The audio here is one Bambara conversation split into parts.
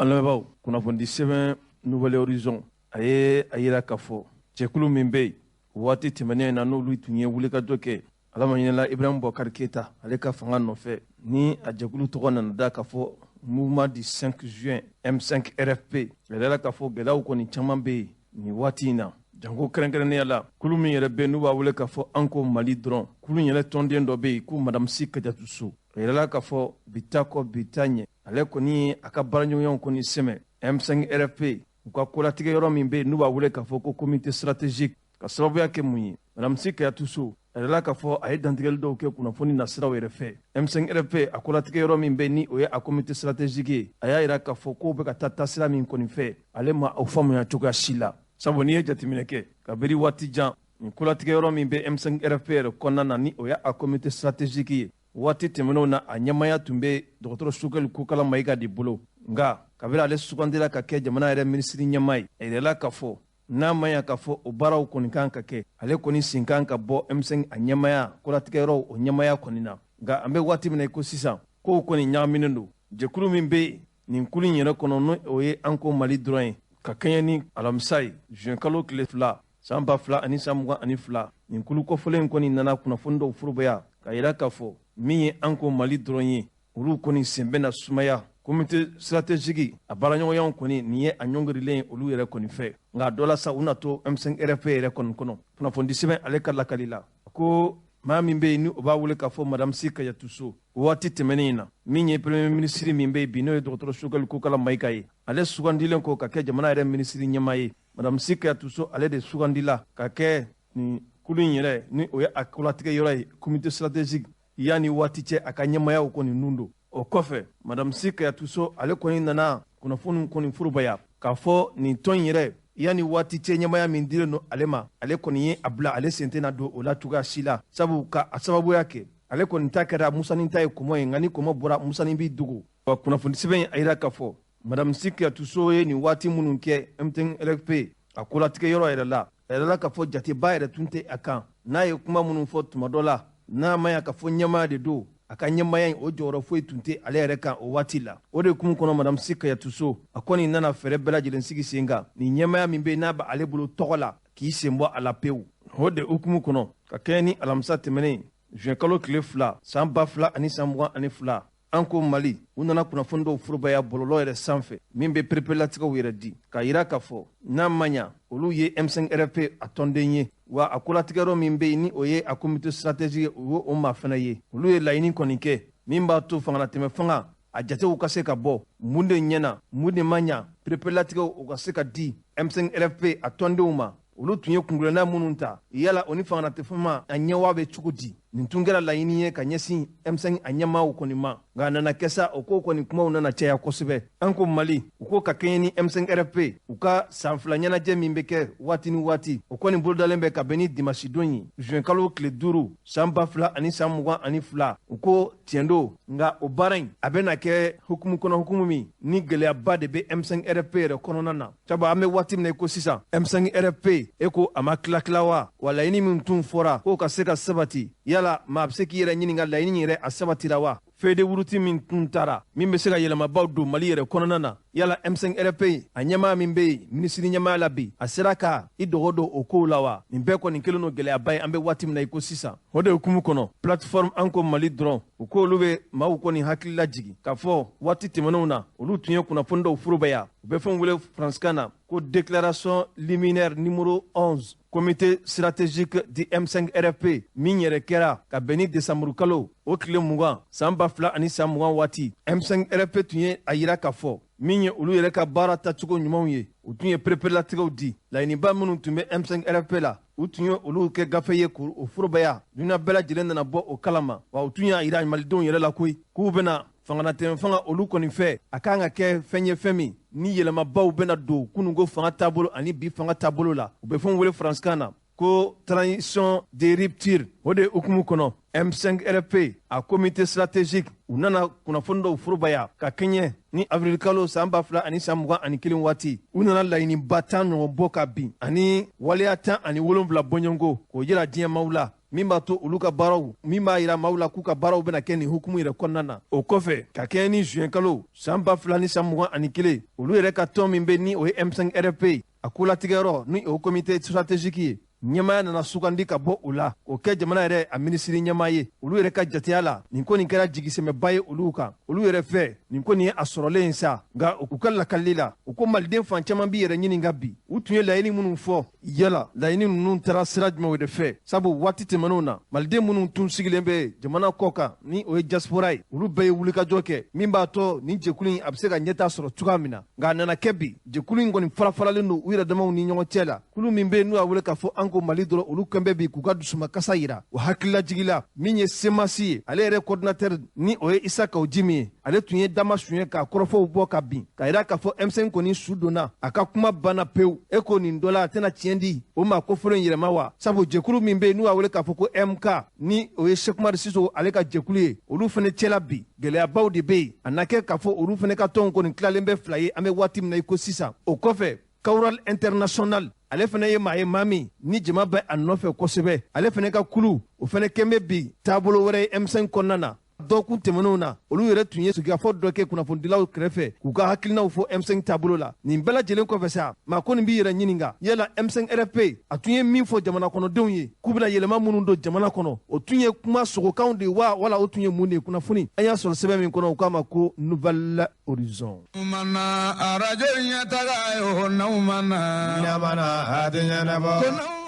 An lamɛnbaaw, kunnafoni sɛbɛn Nouvel Horizon, a ye a yira k'a fɔ jɛkulu min bɛ yen waati tɛmɛnen na, n'olu tun ye wulikajɔ kɛ, Ala ma ɲinɛla Ibrahim Boubacar Keita ale ka fanga nɔfɛ, ni a jɛkulu tɔgɔ nana da k'a fɔ Mouvement du 5 juin, M5 RFP, a yirala k'a fɔ gɛlɛyaw kɔni caman bɛ yen nin waati in na, janko kɛrɛnkɛrɛnnenya la kulu min yɛrɛ bɛ, n'u b'a wele k'a fɔ An Ko Mali dɔrɔn, kulu yɛrɛ tɔnden dɔ bɛ yen ko Madame Sy Kadiatou Sow. A yirala k'a fɔ bi ta kɔ bi ta ɲɛ, ale kɔni ye a ka baaraɲɔgɔnyaw kɔni sɛmɛ M5 RFP u ka kolatigɛ yɔrɔ min bɛ yen, n'u b'a wele k'a fɔ ko comité stratégique. Ka sababuya kɛ mun ye? Madame Sy Kadiatou Sow, a yirala k'a fɔ a ye dantigɛli dɔw kɛ kunnafoni nasiraw yɛrɛ fɛ. M5 RFP a kolatigɛ yɔrɔ min bɛ, ni o ye a comité stratégique ye, a y'a yira k'a fɔ k'o bɛ ka taa taasira min kɔni fɛ, ale ma o faamuya cogoya si la, sabu n'i ye jateminɛ kɛ kabiri waati jan, nin kolatigɛ yɔrɔ min bɛ M5 RFP yɛrɛ kɔnɔna na, ni o ye a comité stratégique ye, waati tɛmɛnenw na a ɲɛmaya tun bɛ dɔgɔtɔrɔ Choguel Kokalla Maïga de bolo. Nka kabiri ale sugandira ka kɛ jamana yɛrɛ minisiri ɲɛmaa ye, a yirala k'a fɔ n'a ma ɲa k'a fɔ o baaraw kɔni kan ka kɛ, ale kɔni sen kan ka bɔ M5 a ɲɛmaya kolatigɛ yɔrɔw o ɲɛmaya kɔni na. Nka an bɛ waati min na i ko sisan, kow kɔni ɲagaminen don. Jɛkulu min bɛ nin kulu in yɛrɛ kɔnɔ, n'o o ye An Ko Mali dɔrɔn ye, ka kɛɲɛ ni alamisa ye, juin kalo tile 2 san 2022, nin kulu kɔfɔlen kɔni nana kunnafoni dɔw forobaya ka yira k'a fɔ min ye An Ko Mali dɔrɔn ye, olu kɔni sen bɛna sumaya comité stratégique a baaraɲɔgɔnyaw kɔni, nin ye a ɲɔngirilen ye olu yɛrɛ kɔni fɛ. Nka dɔ la sa, u na to M5 RFP yɛrɛ kɔni kɔnɔ. Kunnafoni sɛbɛn ale ka lakali la, ko maa min bɛ yen, ni o b'a wele k'a fɔ Madame Sy Kadiatou Sow, waati tɛmɛnen in na, min ye premier ministre min bɛ yen bi, n'o ye dɔgɔtɔrɔ Choguel Kokalla Maïga ye, ale sugandilen kɔ ka kɛ jamana yɛrɛ minisiri ɲɛmaa ye, Madame Sy Kadiatou Sow ale de sugandila ka kɛ nin kulu in yɛrɛ, ni o ye a kolatigɛ yɔrɔ ye, comité stratégique. Yanni waati cɛ, a ka ɲɛmayaw kɔni nun don. O kɔfɛ, Madame Sy Kadiatou Sow ale kɔni nana kunnafoni kɔni forobaya k'a fɔ nin tɔn in yɛrɛ, yanni waati cɛ ɲɛmaya min dilen don ale ma, ale kɔni ye a bila, ale sen tɛna don o la cogoya si la, sabu ka a sababuya kɛ ale kɔni ta kɛra musanin ta ye kɔmɔ ye, nka ni kɔmɔ bɔra, musanin b'i dogo. Wa kunnafoni sɛbɛn a yira k'a fɔ Madame Sy Kadiatou Sow ye nin waati minnu kɛ M5 RFP a kolatigɛ yɔrɔ yɛrɛ la, a yɛrɛ la k'a fɔ jateba yɛrɛ tun tɛ a kan. N'a ye kuma minnu fɔ tuma dɔ la, n'a ma ya k'a fɔ ɲɛmaa de don, a ka ɲɛmaya in o jɔyɔrɔ foyi tun tɛ ale yɛrɛ kan o waati la. O de kun kɔnɔ, Madame Sy Kadiatou Sow a kɔni nana fɛɛrɛ bɛɛ lajɛlen sigi sen kan, nin ɲɛmaya min bɛ yen, n'a bɛ ale bolo tɔgɔ la, k'i sen bɔ a la pewu. O de hukumu kɔnɔ, ka kɛɲɛ ni alamisa tɛmɛnen, juin kalo tile 2 san 2022, An Ko Mali, u nana kunnafoni dɔw forobaya bɔlɔlɔ yɛrɛ sanfɛ min bɛ pereperelatigɛw yɛrɛ di, k'a yira k'a fɔ n'a ma ɲa olu ye M5 RFP a tɔnden ye, wa a kolatigɛyɔrɔ min bɛ yen, ni o ye a comité stratégique, o ye o maa fana ye. Olu ye laɲini kɔni kɛ min b'a to fangalatɛmɛ fanga a jatew ka se ka bɔ, mun de ɲɛna, mun de ma ɲa, pereperelatigɛw o ka se ka di M5 RFP a tɔndenw ma. Olu tun ye kunkilenna minnu ta, yala o ni fangalatɛmɛ fanga a ɲɛwa bɛ cogo di? Nin tun kɛra laɲini ye ka ɲɛsin M5 a ɲɛmaaw kɔni ma. Nka a nana kɛ sa, o ko kɔni kumaw nana caya kosɛbɛ. An Ko Mali, u ko ka kɛɲɛ ni M5 RFP u ka san 2 ɲɛnajɛ min bɛ kɛ waati ni waati, o kɔni bolodalen bɛ ka bɛn ni dimanche don ye, juin kalo tile 5 san 2022. U ko tiɲɛ don, nka o baara in a bɛna kɛ hukumu kɔnɔ, hukumu min ni gɛlɛyaba de bɛ M5 RFP yɛrɛ kɔnɔna na, sabu an bɛ waati min na i ko sisan, M5 RFP e ko a ma tila tila wa? Wa laɲini min tun fɔra k'o ka se ka sabati, yala maa bɛ se k'i yɛrɛ ɲininka, laɲini yɛrɛ a sabatira wa? Feuille de route min tun taara min bɛ se ka yɛlɛmabaw don Mali yɛrɛ kɔnɔna na, yala M5 RFP a ɲɛmaa min bɛ yen minisiri ɲɛmaaya la bi, a sera ka i dɔgɔ don o kow la wa? Nin bɛɛ kɔni kɛlen don gɛlɛyaba ye an bɛ waati min na i ko sisan. O de hukumu kɔnɔ, plateforme An Ko Mali dɔrɔn, u ko olu bɛ maaw kɔni hakili lajigin k'a fɔ waati tɛmɛnenw na, olu tun ye kunnafoni dɔw forobaya, u bɛ fɛn wele faransikan na ko déclaration liminaire numéro 11, comité stratégique du M5 RFP, min yɛrɛ kɛra ka bɛn ni décembre kalo o tile 20 san 2020 waati. M5 RFP tun ye a yira k'a fɔ min ye olu yɛrɛ ka baara tacogo ɲumanw ye, u tun ye pereperelatigɛw di. Laɲiniba minnu tun bɛ M5 RFP la, u tun ye olu kɛ gafe ye k'o forobaya, duniya bɛɛ lajɛlen nana bɔ o kalama. Wa u tun y'a yira malidenw yɛrɛ la koyi k'u bɛna fangalatɛmɛ fanga olu kɔni fɛ, a kan ka kɛ fɛn ye, fɛn min ni yɛlɛmabaw bɛna don kununko fanga taabolo ani bi fanga taabolo la, u bɛ fɛn wele faransikan na ko transition de rupture. O de hukumu kɔnɔ, M5 RFP a comité stratégique, u nana kunnafoni dɔw forobaya ka kɛɲɛ ni avril kalo san 2021 waati. U nana laɲiniba 10 ɲɔgɔn bɔ ka bin ani waleya 17 bɔɲɔgɔnko k'o yira diɲɛmaw la. Min b'a to olu ka baaraw, min b'a yira maaw la k'u ka baaraw bɛna kɛ nin hukumu yɛrɛ kɔnɔna na. O kɔfɛ, ka kɛɲɛ ni juin kalo san 2021, olu yɛrɛ ka tɔn min bɛ, ni o ye M5 RFP, a kolatigɛyɔrɔ, ni o comité stratégique ye, ɲɛmaaya nana sugandi ka bɔ o la k'o kɛ jamana yɛrɛ a minisiri ɲɛmaa ye. Olu yɛrɛ ka jateya la, nin ko nin kɛra jigisɛmɛba ye olu kan. Olu yɛrɛ fɛ, nin ko nin ye a sɔrɔlen ye sa. Nka u ka lakalili la, u ko maliden fan caman b'i yɛrɛ ɲininka bi, u tun ye laɲini minnu fɔ, yala laɲini ninnu taara sira jumɛnw de fɛ? Sabu waati tɛmɛnenw na, maliden minnu tun sigilen bɛ jamana kɔ kan, ni o ye diaspora ye, olu bɛɛ ye wulikajɔ kɛ min b'a to nin jɛkulu in a bɛ se ka ɲɛta sɔrɔ cogoya min na. Nka a nana kɛ bi, jɛkulu in kɔni farafaralen don u yɛrɛ damaw ni ɲɔgɔn cɛ la. Kulu min bɛ yen n'u y'a wele k'a fɔ an ko Mali dɔrɔn, olu kɛn bɛ bi k'u ka dusumakasa yira. O hakililajigi la, min ye CMAS ye, ale yɛrɛ coordinateur, ni o ye Isa Kaw Jimi ye, ale tun ye dama suɲɛ k'a kɔrɔfɔw bɔ ka bin, k'a yira k'a fɔ M5 kɔni su donna, a ka kuma banna pewu. E ko nin dɔ la, a tɛna tiɲɛ di o maa kofɔlen in yɛrɛma wa? Sabu jɛkulu min bɛ yen n'u y'a wele k'a fɔ ko MK, ni o ye Sekumari Sisoko ale ka jɛkulu ye, olu fana cɛla bi gɛlɛyabaw de bɛ yen. A na kɛ k'a fɔ olu fana ka tɔnw kɔni tilalen bɛ fila ye an bɛ waati min na i ko sisan. O kɔfɛ, Kawral International, ale fana ye maa ye, maa min ni jama bɛ a nɔfɛ kosɛbɛ, ale fana ka kulu o fana kɛn bɛ bi taabolo wɛrɛ ye M5 kɔnɔna na. Dɔgɔkun tɛmɛnenw na, olu yɛrɛ tun ye sigikafɔ dɔ kɛ kunnafonidilaw kɛrɛfɛ k'u ka hakilinaw fɔ M5 taabolo la. Nin bɛɛ lajɛlen kɔfɛ sa, maa ko nin b'i yɛrɛ ɲininka, yala M5 RFP a tun ye min fɔ jamana kɔnɔdenw ye k'u bɛna yɛlɛma minnu don jamana kɔnɔ, o tun ye kuma sogokanw de wa, wala o tun ye mun de ye? Kunnafoni an y'a sɔrɔ sɛbɛn min kɔnɔ, u k'a ma ko Nouvel Horizon. Arajo ɲɛtaga ye o n'aw ma na. Ɲamana a tɛ ɲɛnabɔ.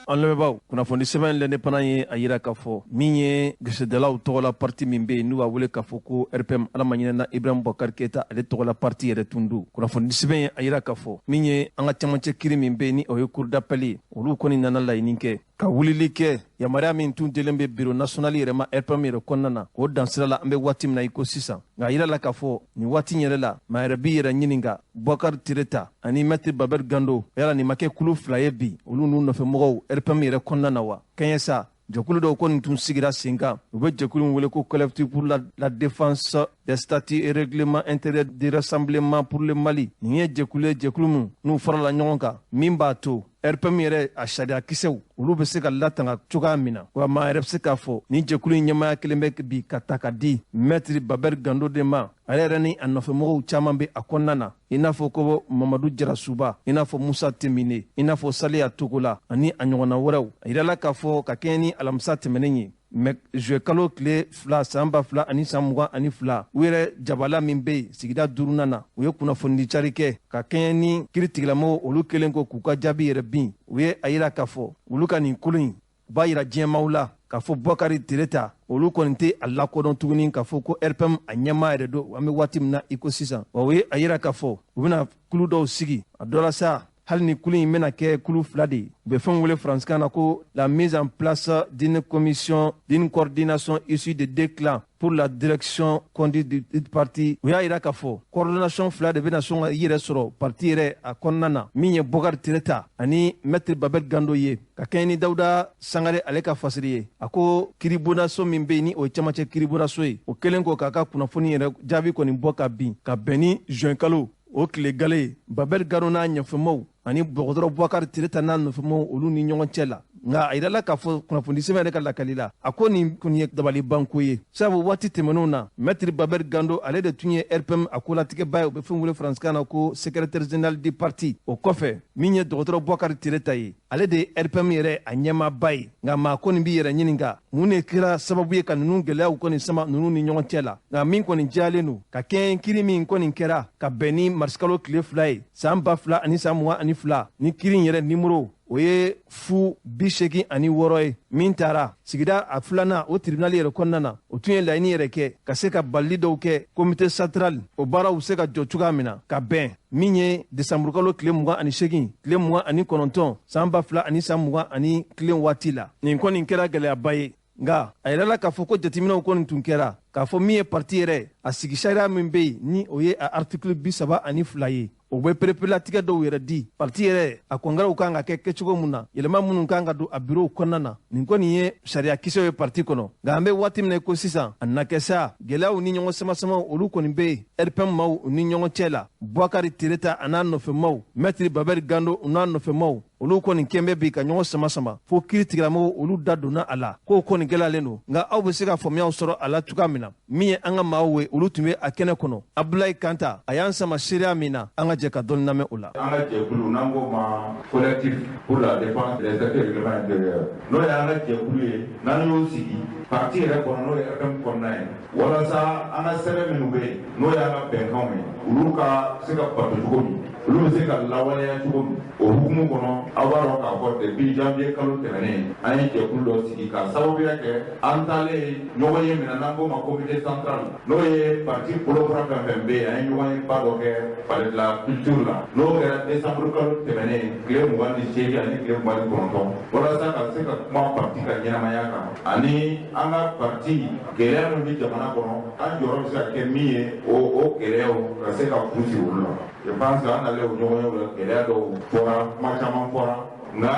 An lamɛnbaaw, kunnafoni sɛbɛn L'Indépendant ye a yira k'a fɔ min ye gesedalaw tɔgɔla parti min bɛ yen n'u b'a wele k'a fɔ ko RPM, Ala ma ɲinɛna Ibrahim Boubacar Keita ale tɔgɔla parti yɛrɛ tun don. Kunnafoni sɛbɛn ye a yira k'a fɔ min ye an ka camancɛ kiri min bɛ yen, ni o ye cour d'appel ye, olu kɔni nana laɲini kɛ ka wulili kɛ yamaruya min tun dilen bɛ bureau national yɛrɛ ma RPM yɛrɛ kɔnɔna na, k'o dan sira la an bɛ waati min na i ko sisan. Nka a yira la k'a fɔ nin waati yɛrɛ la, maa yɛrɛ b'i yɛrɛ ɲininka, Boubacar Tereta ani Maître Babel Gando, yala nin ma kɛ kulu fila ye bi olu n'u nɔfɛmɔgɔw RPM yɛrɛ kɔnɔna na wa? Kɛɲɛ sa, jɛkulu dɔw kɔni tun sigira sen kan, u bɛ jɛkulu in wele ko Collectif pour la défense des statuts et règlements intérieurs du Rassemblement pour le Mali. Nin ye jɛkulu ye, jɛkulu min n'u farala ɲɔgɔn kan, min b'a to RPM yɛrɛ a sariya kisɛw olu bɛ se ka latanga cogoya min na. Wa maa yɛrɛ bɛ se k'a fɔ nin jɛkulu in ɲɛmaaya kelen bɛ bi ka ta ka di Maître Babel Gando de ma. Ale yɛrɛ ni a nɔfɛmɔgɔw caman bɛ a kɔnɔna na, i n'a fɔ ko Mamadu Jarasuba, i n'a fɔ Musa Temine, i n'a fɔ Saliya Togola ani a ɲɔgɔnna wɛrɛw. A yirala k'a fɔ ka kɛɲɛ ni alamisa tɛmɛnen ye, mɛ juillet kalo tile 2 san 2022, u yɛrɛ jabala min bɛ yen sigida duurunan na, u ye kunnafonidi cari kɛ ka kɛɲɛ ni kiiritigɛlamɔgɔw olu kelen ko k'u ka jaabi yɛrɛ bin. U ye a yira k'a fɔ olu ka nin kolo in, u b'a yira diɲɛmaw la k'a fɔ Boubacar Tereta olu kɔni tɛ a lakodɔn tuguni k'a fɔ ko RPM a ɲɛmaa yɛrɛ don an bɛ waati min na i ko sisan. Wa u ye a yira k'a fɔ u bɛna kulu dɔw sigi a dɔ la sa, hali ni kulu in bɛna kɛ kulu fila de ye, u bɛ fɛn wele faransikan na ko la mise en place d'une commission d'une coordination issue de deux clans pour la direction conduite du parti. U y'a yira k'a fɔ coordination fila de bɛna sɔn ka i yɛrɛ sɔrɔ parti yɛrɛ a kɔnɔna na, min ye Boubacar Tereta ani Maître Babel Gando ye. Ka kɛɲɛ ni Dawuda Sangare ale ka fasiri ye, a ko kiiribondaso min bɛ yen, ni o ye camancɛ kiiribondaso ye, o kɛlen kɔ k'a ka kunnafoni yɛrɛ jaabi kɔni bɔ ka bin ka bɛn ni juin kalo o tile gale ye, Babel Gando n'a ɲɛfɛmaw ani dɔgɔtɔrɔ Boubacar Tereta n'a nɔfɛmaw olu ni ɲɔgɔn cɛ la. Nka a yirala k'a fɔ kunnafoni sɛbɛn yɛrɛ ka lakali la, a ko nin kun ye dabalibanko ye, sabu waati tɛmɛnenw na, Maître Babel Gando ale de tun ye RPM a kolatigɛba ye, u bɛ fɛn wele faransikan na ko secrétaire général du parti. O kɔfɛ, min ye dɔgɔtɔrɔ Boubacar Tereta ye, ale de ye RPM yɛrɛ a ɲɛmaaba ye. Nka maa kɔni b'i yɛrɛ ɲininka mun de kɛra sababu ye ka ninnu gɛlɛyaw kɔni sama ninnu ni ɲɔgɔn cɛ la. Nka min kɔni jɛyalen don, ka kɛɲɛ kiri min kɔni kɛra ka bɛn ni marisikalo tile 2 ye san 2022, ni kiri in yɛrɛ nimoro o ye 086 ye, min taara sigida a filanan o tribunal yɛrɛ kɔnɔna na, o tun ye laɲini yɛrɛ kɛ ka se ka balili dɔw kɛ comité central o baaraw bɛ se ka jɔ cogoya min na, ka bɛn min ye desanburukalo tile 28 tile 29 san 2021 waati la. Nin kɔni kɛra gɛlɛyaba ye. Nka a yirala k'a fɔ ko jateminɛw kɔni tun kɛra k'a fɔ min ye parti yɛrɛ a sigi sariya min bɛ yen, ni o ye a article 32 ye. O bɛ pereperelatigɛ dɔw yɛrɛ di parti yɛrɛ a kɔngɛrɛw kan ka kɛ kɛcogo mun na, yɛlɛma minnu kan ka don a bureau kɔnɔna na. Nin kɔni ye sariya kisɛw ye parti kɔnɔ. Nka an bɛ waati min na ko sisan, a na kɛ sa gɛlɛyaw ni ɲɔgɔn samasamaw olu kɔni bɛ yen RPM maaw ni ɲɔgɔn cɛ la. Bouakari Tereta a n'a nɔfɛmaw, Maître Babɛri Gando u n'a nɔfɛmaw, olu kɔni kɛn bɛ bi ka ɲɔgɔn sama sama fo kiiri tigilamɔgɔw olu da donna a la. Kow kɔni gɛlɛyalen don, nka aw bɛ se ka faamuyaw sɔrɔ a la cogoya min na. Min ye an ka maaw ye, olu tun bɛ a kɛnɛ kɔnɔ. Abdoulaye Kanta a y'an sama seereya min na, an ka jɛ ka dɔɔni lamɛn o la. An ka jɛkulu n'an k'o ma Collectif pour la défense des actes règlement intérieur, n'o y'an ka jɛkulu ye, n'an y'o sigi parti yɛrɛ kɔnɔ, n'o ye RPM kɔnɔna ye, walasa an ka sɛbɛn minnu bɛ yen, n'o y'an ka bɛnkanw ye, olu ka se ka bato cogo min, olu bɛ se ka lawaleya cogo min. O hukumu kɔnɔ, aw b'a dɔn k'a fɔ depuis janvier kalo tɛmɛnen, an ye jɛkulu dɔ sigi ka sababuya kɛ an taalen ɲɔgɔn ye min na, n'an k'o ma comité central, n'o ye parti bolofara fɛn fɛn bɛ yen, an ye ɲɔgɔn ye ba dɔ kɛ palais de la culture la, n'o kɛra décembre kalo tɛmɛnen tile 28 ani tile 29, walasa ka se ka kuma parti ka ɲɛnamaya kan ani an ka parti gɛlɛya minnu bɛ jamana kɔnɔ, an jɔyɔrɔ bɛ se ka kɛ min ye o gɛlɛyaw ka se ka kun sigi olu la. Je pense an nalen o ɲɔgɔn ye o la, gɛlɛya dɔw fɔra, kuma caman fɔra, nka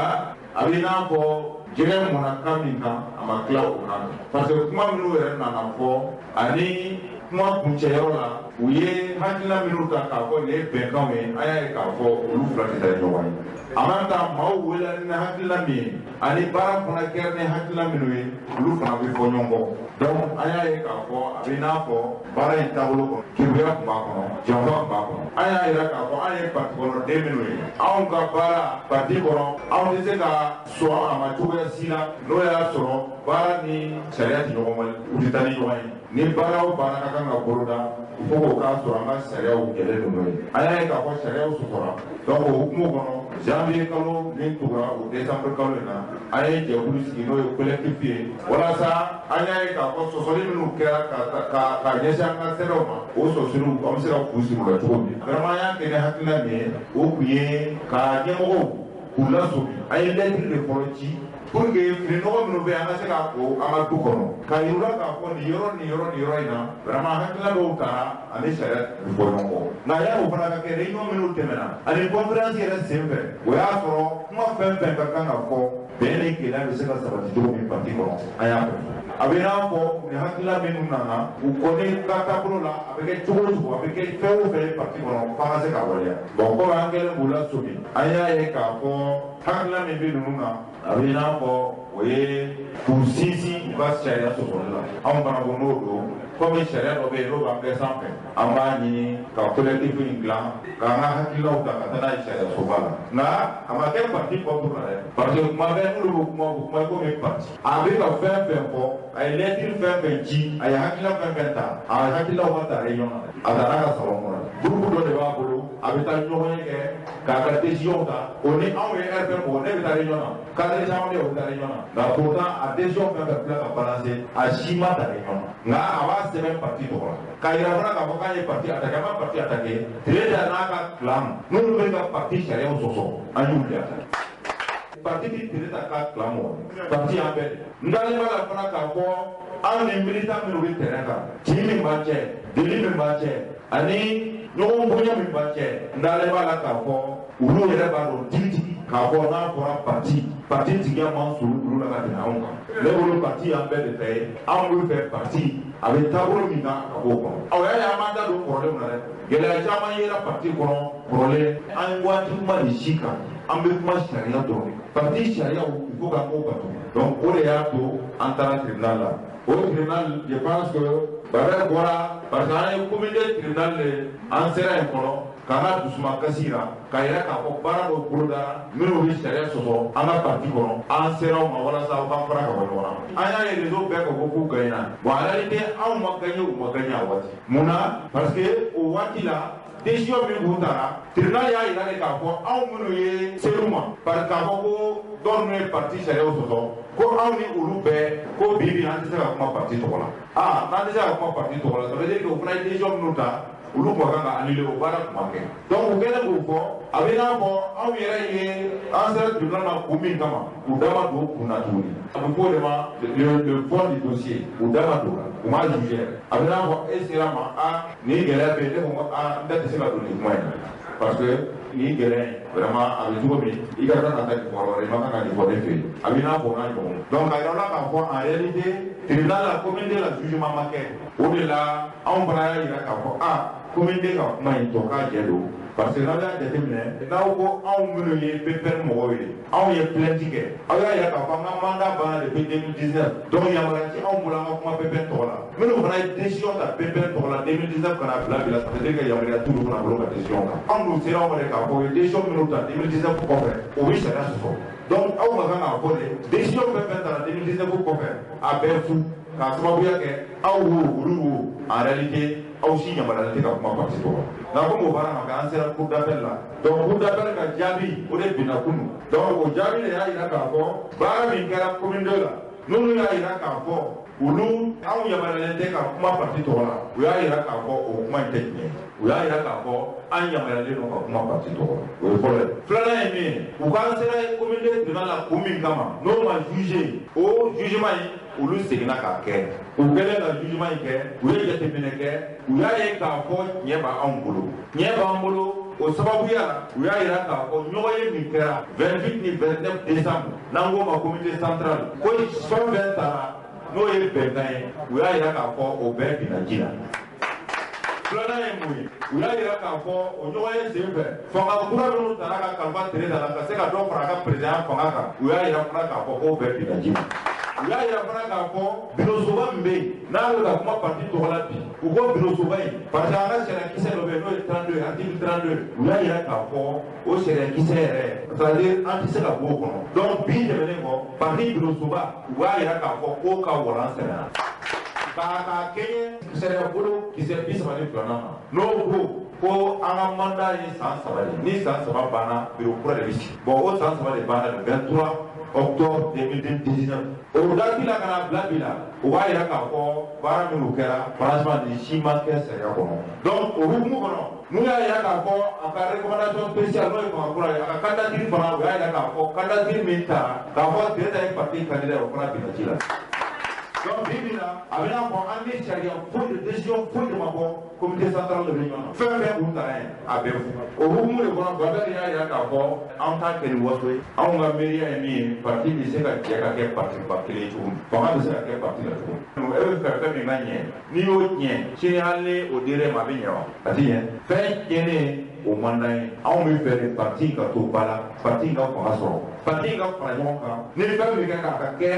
a bɛ i n'a fɔ jɛgɛ mɔnna kan min kan, a ma tila o kan, parce que kuma minnu yɛrɛ nana fɔ ani kuma kuncɛyɔrɔ la, u ye hakilina minnu ta k'a fɔ nin ye bɛnkanw ye, an y'a ye k'a fɔ olu fila tɛ taa ɲɔgɔn ye. En même temps, maaw wele ni hakilina min ye ani baara fana kɛra ni hakilina minnu ye, olu fana bɛ fɔ ɲɔgɔn kɔ. Donc an y'a ye k'a fɔ a bɛ n'a fɔ baara in taabolo kɔnɔ, keguya tun b'a kɔnɔ, janfa tun b'a kɔnɔ. An y'a yira k'a fɔ an ye parti kɔnɔden minnu ye, anw ka baara parti kɔnɔ, anw tɛ se ka sɔn a ma cogoya si la n'o y'a sɔrɔ baara ni sariya tɛ ɲɔgɔn wale, u tɛ taa ni ɲɔgɔn ye. Ni baara o baara ka kan ka boloda, il faut k'o k'a sɔrɔ an ka sariyaw jɛlen don n'o ye. An y'a ye k'a fɔ sariyaw sɔsɔra. Donc o hukumu kɔnɔ, janvier kalo min tugura o décembre kalo in na, an ye jɛkulu sigi, n'o ye collectif ye, walasa an y'a ye k'a fɔ sɔsɔli minnu kɛra ka ɲɛsin an ka sɛbɛnw ma, o sɔsɔliw an bɛ se ka kun sigi o la cogo min. Vraiment an y'a kɛ ni hakilina min ye, o kun ye ka ɲɛmɔgɔw k'u lasɔmi. An ye lettre de fɔlɔ ci pour que fini nɔgɔ minnu bɛ yen, an ka se k'a ko an ka du kɔnɔ, k'a yir'u la k'a fɔ nin yɔrɔ nin yɔrɔ nin yɔrɔ in na, vraiment hakilina dɔw taara ani sariya bɛ fɔ ɲɔgɔn kɔ. Nka yan'o fana ka kɛ, réunion minnu tɛmɛna ani conférence yɛrɛ senfɛ, o y'a sɔrɔ kuma fɛn fɛn ka kan ka fɔ, bɛn ni kelenya bɛ se ka sabati cogo min parti kɔnɔ, an y'a fɔ. A bɛ n'a fɔ nin hakilina minnu nana, u kɔni ka taabolo la, a bɛ kɛ cogo o cogo, a bɛ kɛ fɛn o fɛn ye parti kɔnɔ, f'an ka se k'a waleya. Bon, komi an kɛlen k'u lasɔmi, an y'a ye k'a fɔ hakilina min bɛ ninnu na, a bɛ n'a fɔ o ye k'u sinsin u ka sariya sɔsɔli la. Anw fana ko n'o don, komi sariya dɔ bɛ yen n'o b'an bɛɛ sanfɛ, an b'a ɲini ka collectif in dilan k'an ka hakilinaw ta ka taa n'a ye sariya soba la. Nka a ma kɛ parti contre la dɛ, parce que kuma bɛɛ n'olu bɛ kuma, u bɛ kuma komi parti a bɛ ka fɛn fɛn fɔ, a ye lettre fɛn fɛn ci, a ye hakilina fɛn fɛn ta, a ye hakilinaw ma ta réunion na dɛ, a taara a ka salon kɔnɔ. Groupe dɔ de b'a bolo, a bɛ taa ɲɔgɔn ye kɛ k'a ka décision ta. O ni anw ye RPM mɔgɔ, ne bɛ taa réunion na, cadre caman bɛ yen, o bɛ taa réunion na. Nka pourtant a décision fɛn fɛn filɛ ka balancer, a si ma ta réunion na, nka a b'a sɛbɛn parti tɔgɔ la k'a yira fana k'a fɔ k'an ye parti attaqué. An ma parti attaqué, Tereta n'a ka clan n'olu bɛ ka parti sariyaw sɔsɔ, an y'olu de attaqué. Parti ti Tereta ka clan mɔgɔ, parti y'an bɛɛ de. N dalen b'a la fana k'a fɔ anw ni militant minnu bɛ terrain kan, tin min b'an cɛ, deli min b'an cɛ, ani ɲɔgɔn bonya min b'an cɛ, n dalen b'a la k'a fɔ olu yɛrɛ b'a dɔn tigitigi k'a fɔ n'a fɔra parti, parti tigiya man surun olu la ka tɛmɛ anw kan. Ne bolo parti y'an bɛɛ de ta ye, anw bɛ fɛ parti a bɛ taabolo min kan ka b'o kɔnɔ. Aw y'a ye an b'an da don kɔrɔlenw na dɛ, gɛlɛya caman yera parti kɔnɔ kɔrɔlen, an ye waati kuma de si kan, an bɛ kuma sariya dɔrɔn de parti sariyaw, il faut k'an k'o bato. Donc o de y'a to an taara tribunal la. O tribunal, je pense que Babɛri bɔra, parce que an ye comité tribunal de, an sera yen fɔlɔ k'an ka dusuma kasi yira, k'a yira k'a fɔ baara dɔw bolodara minnu bɛ sariya sɔsɔ an ka parti kɔnɔ, an sera o ma walasa aw k'an fara ka bɔ ɲɔgɔn na. An y'a ye réseau bɛɛ ka ko k'u gagnera. Bon, en réalité anw ma gagné, u ma gagné a waati. Mun na? Parce que o waati la, décision min kun taara, tribunal y'a yira de k'a fɔ anw minnu ye ser'u ma, parce k'a fɔ ko dɔw ninnu ye parti sariyaw sɔsɔ, ko anw ni olu bɛɛ ko bi bi an tɛ se ka kuma parti tɔgɔ la. Aa, n'an tɛ se ka kuma parti tɔgɔ la, ça veut dire que o fana ye décision minnu ta, olu tun ka kan ka annuler, o baara tun ma kɛ. Donc u kɛlen k'o fɔ, a bɛ n'a fɔ anw yɛrɛ ye an sera tribunal ma kun min kama, u da ma don kun na tuguni. A bɛ fɔ o de ma le fond du dossier, u da ma don o la, u m'a jugé yɛrɛ. A bɛ n'a fɔ e sera ma, aa nin gɛlɛya bɛ yen, ne ko aa n da tɛ se ka don nin kuma in na. Parce que nin gɛlɛya in vraiment a bɛ cogo min i ka kan ka taa nin fɔ yɔrɔ wɛrɛ i ma kan ka nin fɔ ne fɛ yen a b'i n'a fɔ n'a ɲɔgɔn. Donc a yirala k'a fɔ en réalité tribunal la commune 2 la jugement ma kɛ. O de la anw fana y'a yira k'a fɔ commune 2 ka kuma in tɔ k'a jɛ don. Parce que n'aw y'a jateminɛ n'aw ko anw minnu ye PPR mɔgɔw ye anw ye plainte kɛ aw y'a yira k'a fɔ an ka mandat banna depuis 2019 donc yamaruya ti anw bolo an ka kuma PPR tɔgɔ la. Minnu fana ye décision ta PPR tɔgɔ la 2019 ka n'a bila bi la ça veut dire que yamaruya t'olu fana bolo ka décision ta. Anw dun sera anw de k'a fɔ u ye décision minnu ta 2019 kɔfɛ o bɛ sariya sɔsɔ. Donc aw ma kan k'a fɔ de décision fɛn fɛn tara 2019 kɔfɛ a bɛɛ fu k'a sababuya kɛ aw wo olu wo en réalité aw si yamaruyalen tɛ ka kuma parti tɔgɔ la. Nka komi o baara ma kɛ an sera cour d'appel la donc cour d'appel ka jaabi o de binna kunun. Donc o jaabi de y'a yira k'a fɔ baara min kɛra commune 2 la n'olu y'a yira k'a fɔ olu anw yamaruyalen tɛ ka kuma parti tɔgɔ la u y'a yira k'a fɔ o kuma in tɛ tiɲɛ ye. U y'a yira k'a fɔ an yamaruyalen don ka kuma parti tɔgɔ la o ye fɔlɔ ye. Filanan ye min ye u k'an sera commune 2 tribunal la kun min kama n'o ma juger o jugement in olu seginna k'a kɛ. U kɛlen ka jugement in kɛ u ye jateminɛ kɛ u y'a ye k'a fɔ tiɲɛ b'anw bolo. Tiɲɛ b'an bolo o sababuya la u y'a yira k'a fɔ ɲɔgɔn ye min kɛra 28 ni 29 décembre n'an k'o ma comité central ko fɛn fɛn taara n'o ye bɛnkan ye u y'a yira k'a fɔ o bɛɛ binna ji la. Filanan ye mun ye u y'a yira k'a fɔ o ɲɔgɔn ye sen fɛ fanga kura minnu tara ka kalifa Tereta la ka se ka dɔ fara a ka président fanga kan u y'a yira fana k'a fɔ k'o bɛɛ binna ji la. U y'a yira fana k'a fɔ bureau min bɛ yen n'a bɛ ka kuma parti tɔgɔ la bi u ko bureau in parce que an ka sariya kisɛ dɔ bɛ yen n'o ye 32 article 32 u y'a yira k'a fɔ o sariya kisɛ yɛrɛ c'est à dire an tɛ se ka bɔ o kɔnɔ. Donc bi tɛmɛnen kɔ parti bureau u b'a yira k'a fɔ k'o ka walan sɛnɛna k'a kɛɲɛ sariya bolo kisɛ 32 ma n'o ko an ka mandat ye san 3 de ni san 3 banna bureau kura de bɛ sigi. Bon o san 3 de banna le 23 octobre 2019 o date la ka na bila bi la o b'a yira k'a fɔ baara minnu kɛra franchement nin si ma kɛ sariya kɔnɔ. Donc o hukumu kɔnɔ n'u y'a yira k'a fɔ a ka recommandation spéciale n'o ye fanga kura ye a ka candidature fana u y'a yira k'a fɔ candidature min tara k'a fɔ Tereta ye parti candidat ye o fana binna ji la. Donc bi bi la a bɛ n'a fɔ an ni sariya foyi de décision foyi de ma bɔ comité central de réunion na fɛn fɛn kun tara yen a bɛɛ fu. O hukumu de kɔnɔ Babɛl y'a yira k'a fɔ an t'a kɛ ni waso ye anw ka miiriya ye min ye parti bɛ se ka jɛ ka kɛ parti ba kelen ye cogo min fanga bɛ se ka kɛ parti la cogo min. E bɛ fɛ fɛn min ka ɲɛ n'i y'o tiɲɛ sini hali ni o dir'e ma a bɛ ɲɛ wa a ti ɲɛ. Fɛn tiɲɛnen o man d'an ye anw bɛ fɛ de parti ka to ba la parti ka fanga sɔrɔ parti ka fara ɲɔgɔn kan ni fɛn min kɛ k'a ka kɛ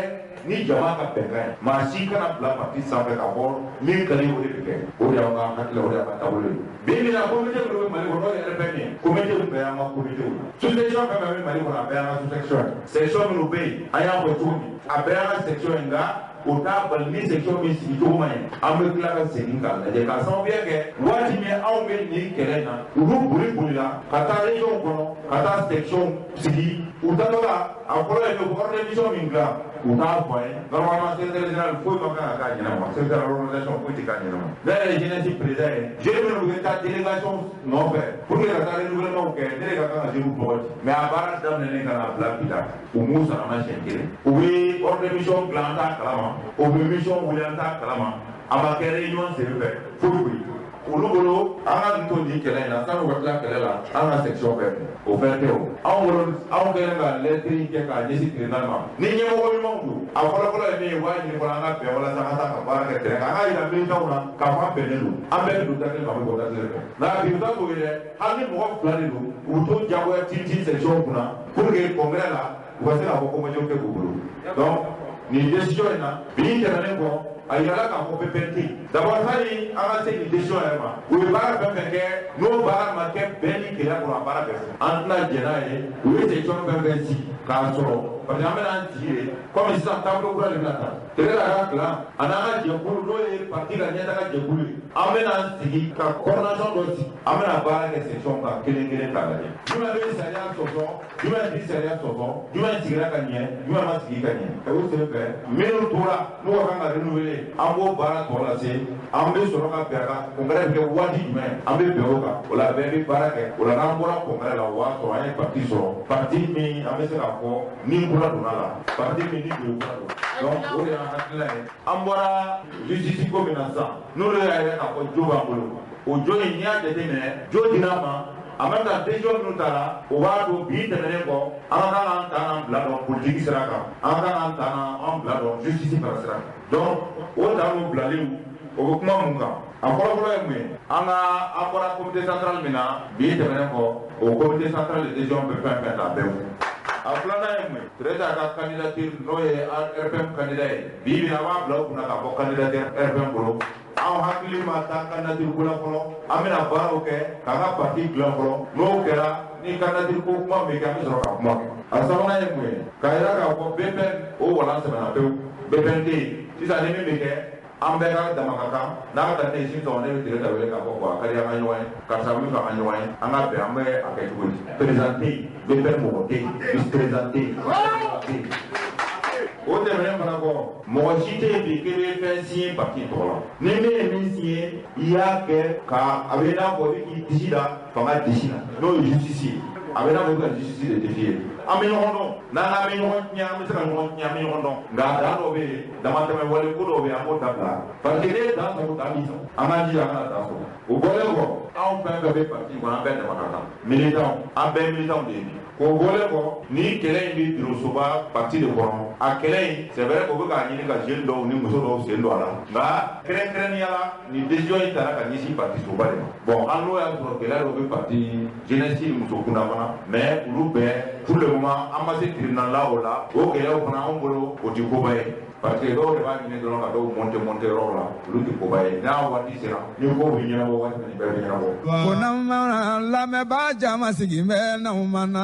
ni jama ka bɛnkan ye maa si kana bila parti sanfɛ k'a fɔ min ka di o de bɛ kɛ. O de y'anw ka hakilila o de y'an ka taabolo ye. Bi bi in na comité minnu bɛ Mali kɔnɔ n'o ye RPM ye comité bɛɛ y'an ka comité ye. Sous-section fɛn fɛn bɛ Mali kɔnɔ a bɛɛ y'an ka sous-section ye. Section minnu bɛ yen an y'a fɔ cogo min a bɛɛ y'an ka section ye nka o t'a bali ni section min sigi cogo man ɲi an bɛ tila ka segin k'a lajɛ k'a sababuya kɛ waati min anw bɛ nin kɛlɛ in na olu boli bolila ka taa région kɔnɔ ka taa section sigi u taatɔ la a fɔlɔ ye ordre de mission min dilan u t'a fɔ an ye normalement secrétaire général foyi ma kan ka k'a ɲɛnama secrétaire d'organisation foyi tɛ k'a ɲɛnama. Ne yɛrɛ ye jeunesse président ye jeune minnu bɛ taa délégation nɔfɛ pour que ka taa renouvellement kɛ ne de ka kan ka jeunes tɔgɔ di mais a baara daminɛnen ka n'a bila bi la u m'u sara ma siɲɛ kelen u bɛ ordre de mission dilan an t'a kalama o bɛ mission wuli an t'a kalama a ma kɛ réunion senfɛ foyi foyi. Olu bolo an ka to nin kɛlɛ in na san'u ka tila kɛlɛ la an ka section bɛɛ minɛ o fɛn tɛ o. Anw bolo anw kɛlen ka lettre in kɛ k'a ɲɛsin tribunal ma ni ɲɛmɔgɔ ɲumanw don a fɔlɔfɔlɔ ye min ye u b'a ɲini fɔlɔ an ka bɛn walasa an ka taa ka baara kɛ terrain kan an k'a yira militants na k'a fɔ an bɛnnen don an bɛɛ bɛ don da kelen fɛ an bɛ bɔ da kelen fɛ. Nka bi u t'a t'o ye dɛ hali ni mɔgɔ 2 de don u t'o diyagoya tin section kunna pour que congrès la u ka se k'a fɔ ko majorité b'u bolo. Donc nin décision in na bi tɛmɛnen kɔ a yirala k'a fɔ PPR tɛ yen. D'abord sani an ka se nin décision yɛrɛ ma u ye baara fɛn fɛn kɛ n'o baara ma kɛ bɛn ni kelenya kɔnɔ a baara bɛɛ fɔ an tɛna jɛn n'a ye u ye section fɛn fɛn sigi k'a sɔrɔ parce que an bɛna an sigi de komi sisan taabolo kura de bɛna ta Tereta ka clan a n'an ka jɛkulu n'o ye parti ka ɲɛtaga jɛkulu ye an bɛna an sigi ka coordination dɔ sigi an bɛna baara kɛ section kan kelen kelen k'a lajɛ jumɛn bɛ sariya sɔsɔ jumɛn tɛ sariya sɔsɔ jumɛn sigira ka ɲɛ jumɛn ma sigi ka ɲɛ o sen fɛ minnu tora n'u ka kan ka renouveler an b'o baara tɔ lase an bɛ sɔrɔ ka bɛn a kan congrès bɛ kɛ waati jumɛn an bɛ bɛn o kan o la bɛɛ bɛ baara kɛ o la n'an bɔra congrès la o b'a sɔrɔ an ye parti sɔrɔ parti min an bɛ se k'a fɔ ni kura donna la parti min ni joli kura donna. Donc o de y'an hakilina ye an bɔra justice ko min na sisan n'olu y'a yira k'a fɔ jo b'an bolo o jo in n'i y'a jateminɛ jo dir'a ma En même temps, décision minnu taara, o b'a to bi tɛmɛnen kɔ, an ka kan k'an ta n'an bila dɔn politique sira kan, an ka kan k'an ta n'an bila dɔn justice fana sira kan. Donc o ta n'o bilaliw, o bɛ kuma mun kan? A fɔlɔfɔlɔ ye mun ye? An ka an bɔra comité central min na bi tɛmɛnen kɔ, o comité central de décision bɛ fɛn fɛn ta bɛɛ fo. A filanan ye mun ye? Tereta ka candidature n'o ye RPM candidat ye, bi bi in an b'a bila u kunna k'a fɔ candidat tɛ RPM bolo. Anw hakili ma taa candidature ko la fɔlɔ, an bɛna baaraw kɛ k'an ka parti dilan fɔlɔ. N'o kɛra, ni candidature ko kuma bɛ kɛ, an bɛ sɔrɔ ka kuma kɛ. A sabanan ye mun ye? K'a yira k'a fɔ BPN o walan sɛmɛna pewu, BPN tɛ yen sisan. Ni min bɛ kɛ, an bɛɛ ka dama ka kan n'a ka taa ne ye sini sɔgɔma, ne bɛ Tereta wele k'a fɔ bon, a ka di an ka ɲɔgɔn ye, karisa bɛ fɛ an ka ɲɔgɔn ye, an ka bɛn, an bɛ a kɛ cogo di? Président tɛ yen, BPN mɔgɔ tɛ yen, vice président tɛ yen, tɛ yen. O tɛmɛnen fana kɔ, mɔgɔ si tɛ yen bi k'i bɛ fɛn signé parti tɔgɔ la. Ni min ye min signé, i y'a kɛ ka a bɛ i n'a fɔ i bɛ k'i disi da fanga disi la, n'o ye justice ye. A bɛ i n'a fɔ i bɛ ka justice de défier. An bɛ ɲɔgɔn dɔn, n'an k'an bɛ ɲɔgɔn tiɲɛ, an bɛ se ka ɲɔgɔn tiɲɛ, an bɛ ɲɔgɔn dɔn. Nka dan dɔ bɛ yen, damatɛmɛ wale ko dɔw bɛ yen, an b'o dabila, parce que n'e ye dan sɔrɔ, dan b'i sɔrɔ. An k'an jija an kana dan sɔrɔ. O bɔlen kɔ, anw fɛn fɛn bɛ parti kɔnɔ, an bɛɛ dama ka kan, militants, an bɛɛ militants de ye bi. K'o bɔlen kɔ, ni kɛlɛ in bɛ bureau parti de kɔnɔ. A kɛlɛ in, c'est vrai, o bɛ k'a ɲini ka jeune dɔw ni muso dɔw sen don a la, nka kɛrɛnkɛrɛnnenya la, nin décision in taara ka ɲɛsin parti soba de ma. Bon, hali n'o y'a sɔrɔ gɛlɛya dɔw bɛ parti jeunesse ni muso kunda fana, mais olu bɛɛ, pour le moment, an ma se tribunal la o la. O gɛlɛyaw fana, anw bolo, o tɛ koba ye, parce que dɔw de b'a ɲini dɔrɔn ka dɔw monter monter yɔrɔ la, olu tɛ koba ye. N'a waati sera, ni ko bɛ ɲɛnabɔ waati min, bɛɛ bɛ ɲɛnabɔ. Ko n'aw lamɛnbaa jama sigi bɛ n'aw ma na,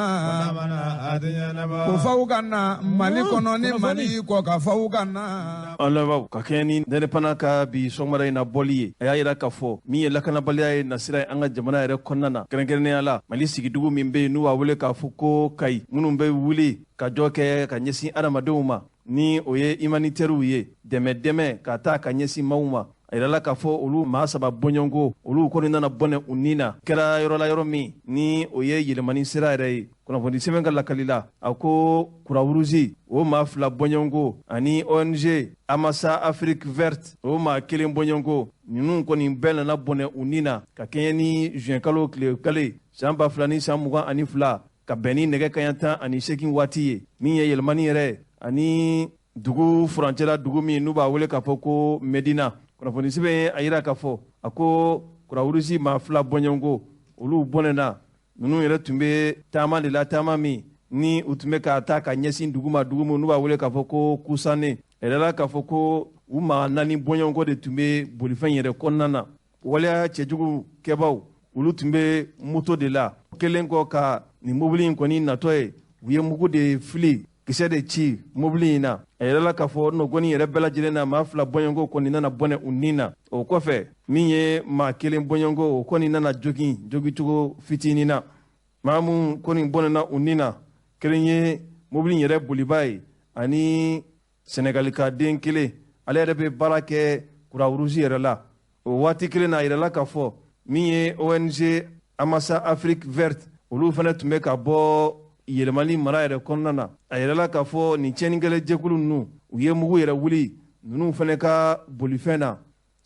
ko faw ka na Mali kɔnɔ ni Mali kɔ ka faw ka na. An lamɛnbaaw, ka kɛɲɛ ni Indépendant ka bi sɔgɔmada in na bɔli ye, a y'a yira k'a fɔ min ye lakanabaliya ye nasira ye an ka jamana yɛrɛ kɔnɔna na, kɛrɛnkɛrɛnnenya la Mali sigidugu min bɛ yen n'u b'a wele k'a fɔ ko Kayi, minnu bɛ wuli ka jɔ kɛ ka ɲɛsin adamadenw ma, ni o ye humanitairew ye, dɛmɛ dɛmɛ ka taa ka ɲɛsin maaw ma. A yirala k'a fɔ olu maa 3 bɔɲɔgɔnko, olu kɔni nana bɔnɛ u ni na, kɛra yɔrɔ la yɔrɔ min ni o ye yɛlɛmani sira yɛrɛ ye. Kunnafoni sɛbɛn ka lakali la, a ko Croix-Rouge o maa 2 bɔɲɔgɔnko ani ONG Amasa Afrique Verte o maa 1 bɔɲɔgɔnko, ninnu kɔni bɛɛ nana bɔnɛ u ni na ka kɛɲɛ ni juin kalo tile kelen san 2022, ka bɛn ni nɛgɛ kaɲa 18 waati ye, min ye yɛlɛmani yɛrɛ ani dugu furancɛla, dugu min n'u b'a wele k'a fɔ ko Medina. Kunnafoni sɛbɛn ye a yira k'a fɔ a ko Croix-Rouge maa 2 bɔɲɔgɔnko, olu bɔnɛna. Ninnu yɛrɛ tun bɛ taama de la, taama min ni u tun bɛ ka taa ka ɲɛsin dugu ma, dugu min n'u b'a wele k'a fɔ ko Kusane. A yirala k'a fɔ ko u maa 4 bɔɲɔgɔnko de tun bɛ bolifɛn yɛrɛ kɔnɔna na. Waleya cɛjugu kɛbaw, olu tun bɛ moto de la. Kelen kɔ ka nin mobili in kɔni natɔ ye, u ye mugu de fili, kisɛ de ci mobili in na. A yirala k'a fɔ nɔgɔni yɛrɛ bɛɛ lajɛlen na, maa 2 bɔɲɔgɔnko kɔni nana bɔnɛ u ni na. O kɔfɛ, min ye maa 1 bɔɲɔgɔnko, o kɔni nana jogin jogicogo fitinin na. Maa mun kɔni bɔnɛna u ni na, kelen ye mobili in yɛrɛ boliba ye ani Sɛnɛgalika den kelen, ale yɛrɛ bɛ baara kɛ Croix-Rouge yɛrɛ la. O waati kelen na, a yirala k'a fɔ min ye ONG Amasa Afrique Verte, olu fana tun bɛ ka bɔ yɛlɛmali mara yɛrɛ kɔnɔna na. A yirala k'a fɔ nin tiɲɛnikɛla jɛkulu ninnu, u ye mugu yɛrɛ wuli ninnu fana ka bolifɛn na.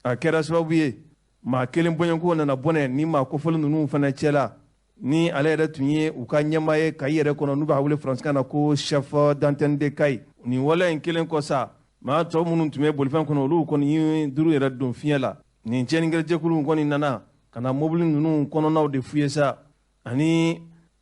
A kɛra sababu ye maa 1 bɔɲɔgɔnko nana bɔnɛ ni maa kofɔlen ninnu fana cɛla, ni ale yɛrɛ tun ye u ka ɲɛmaa ye Kayi yɛrɛ kɔnɔ, n'u b'a wele faransikan na ko chef d'antenne de Kayi. Nin waleya in kelen kɔ sa, maa tɔ minnu tun bɛ bolifɛn kɔnɔ, olu kɔni ye 5 yɛrɛ don fiɲɛ la. Nin tiɲɛnikɛla jɛkulu kɔni nana ka na mobili ninnu kɔnɔnaw de f'u ye sa, ani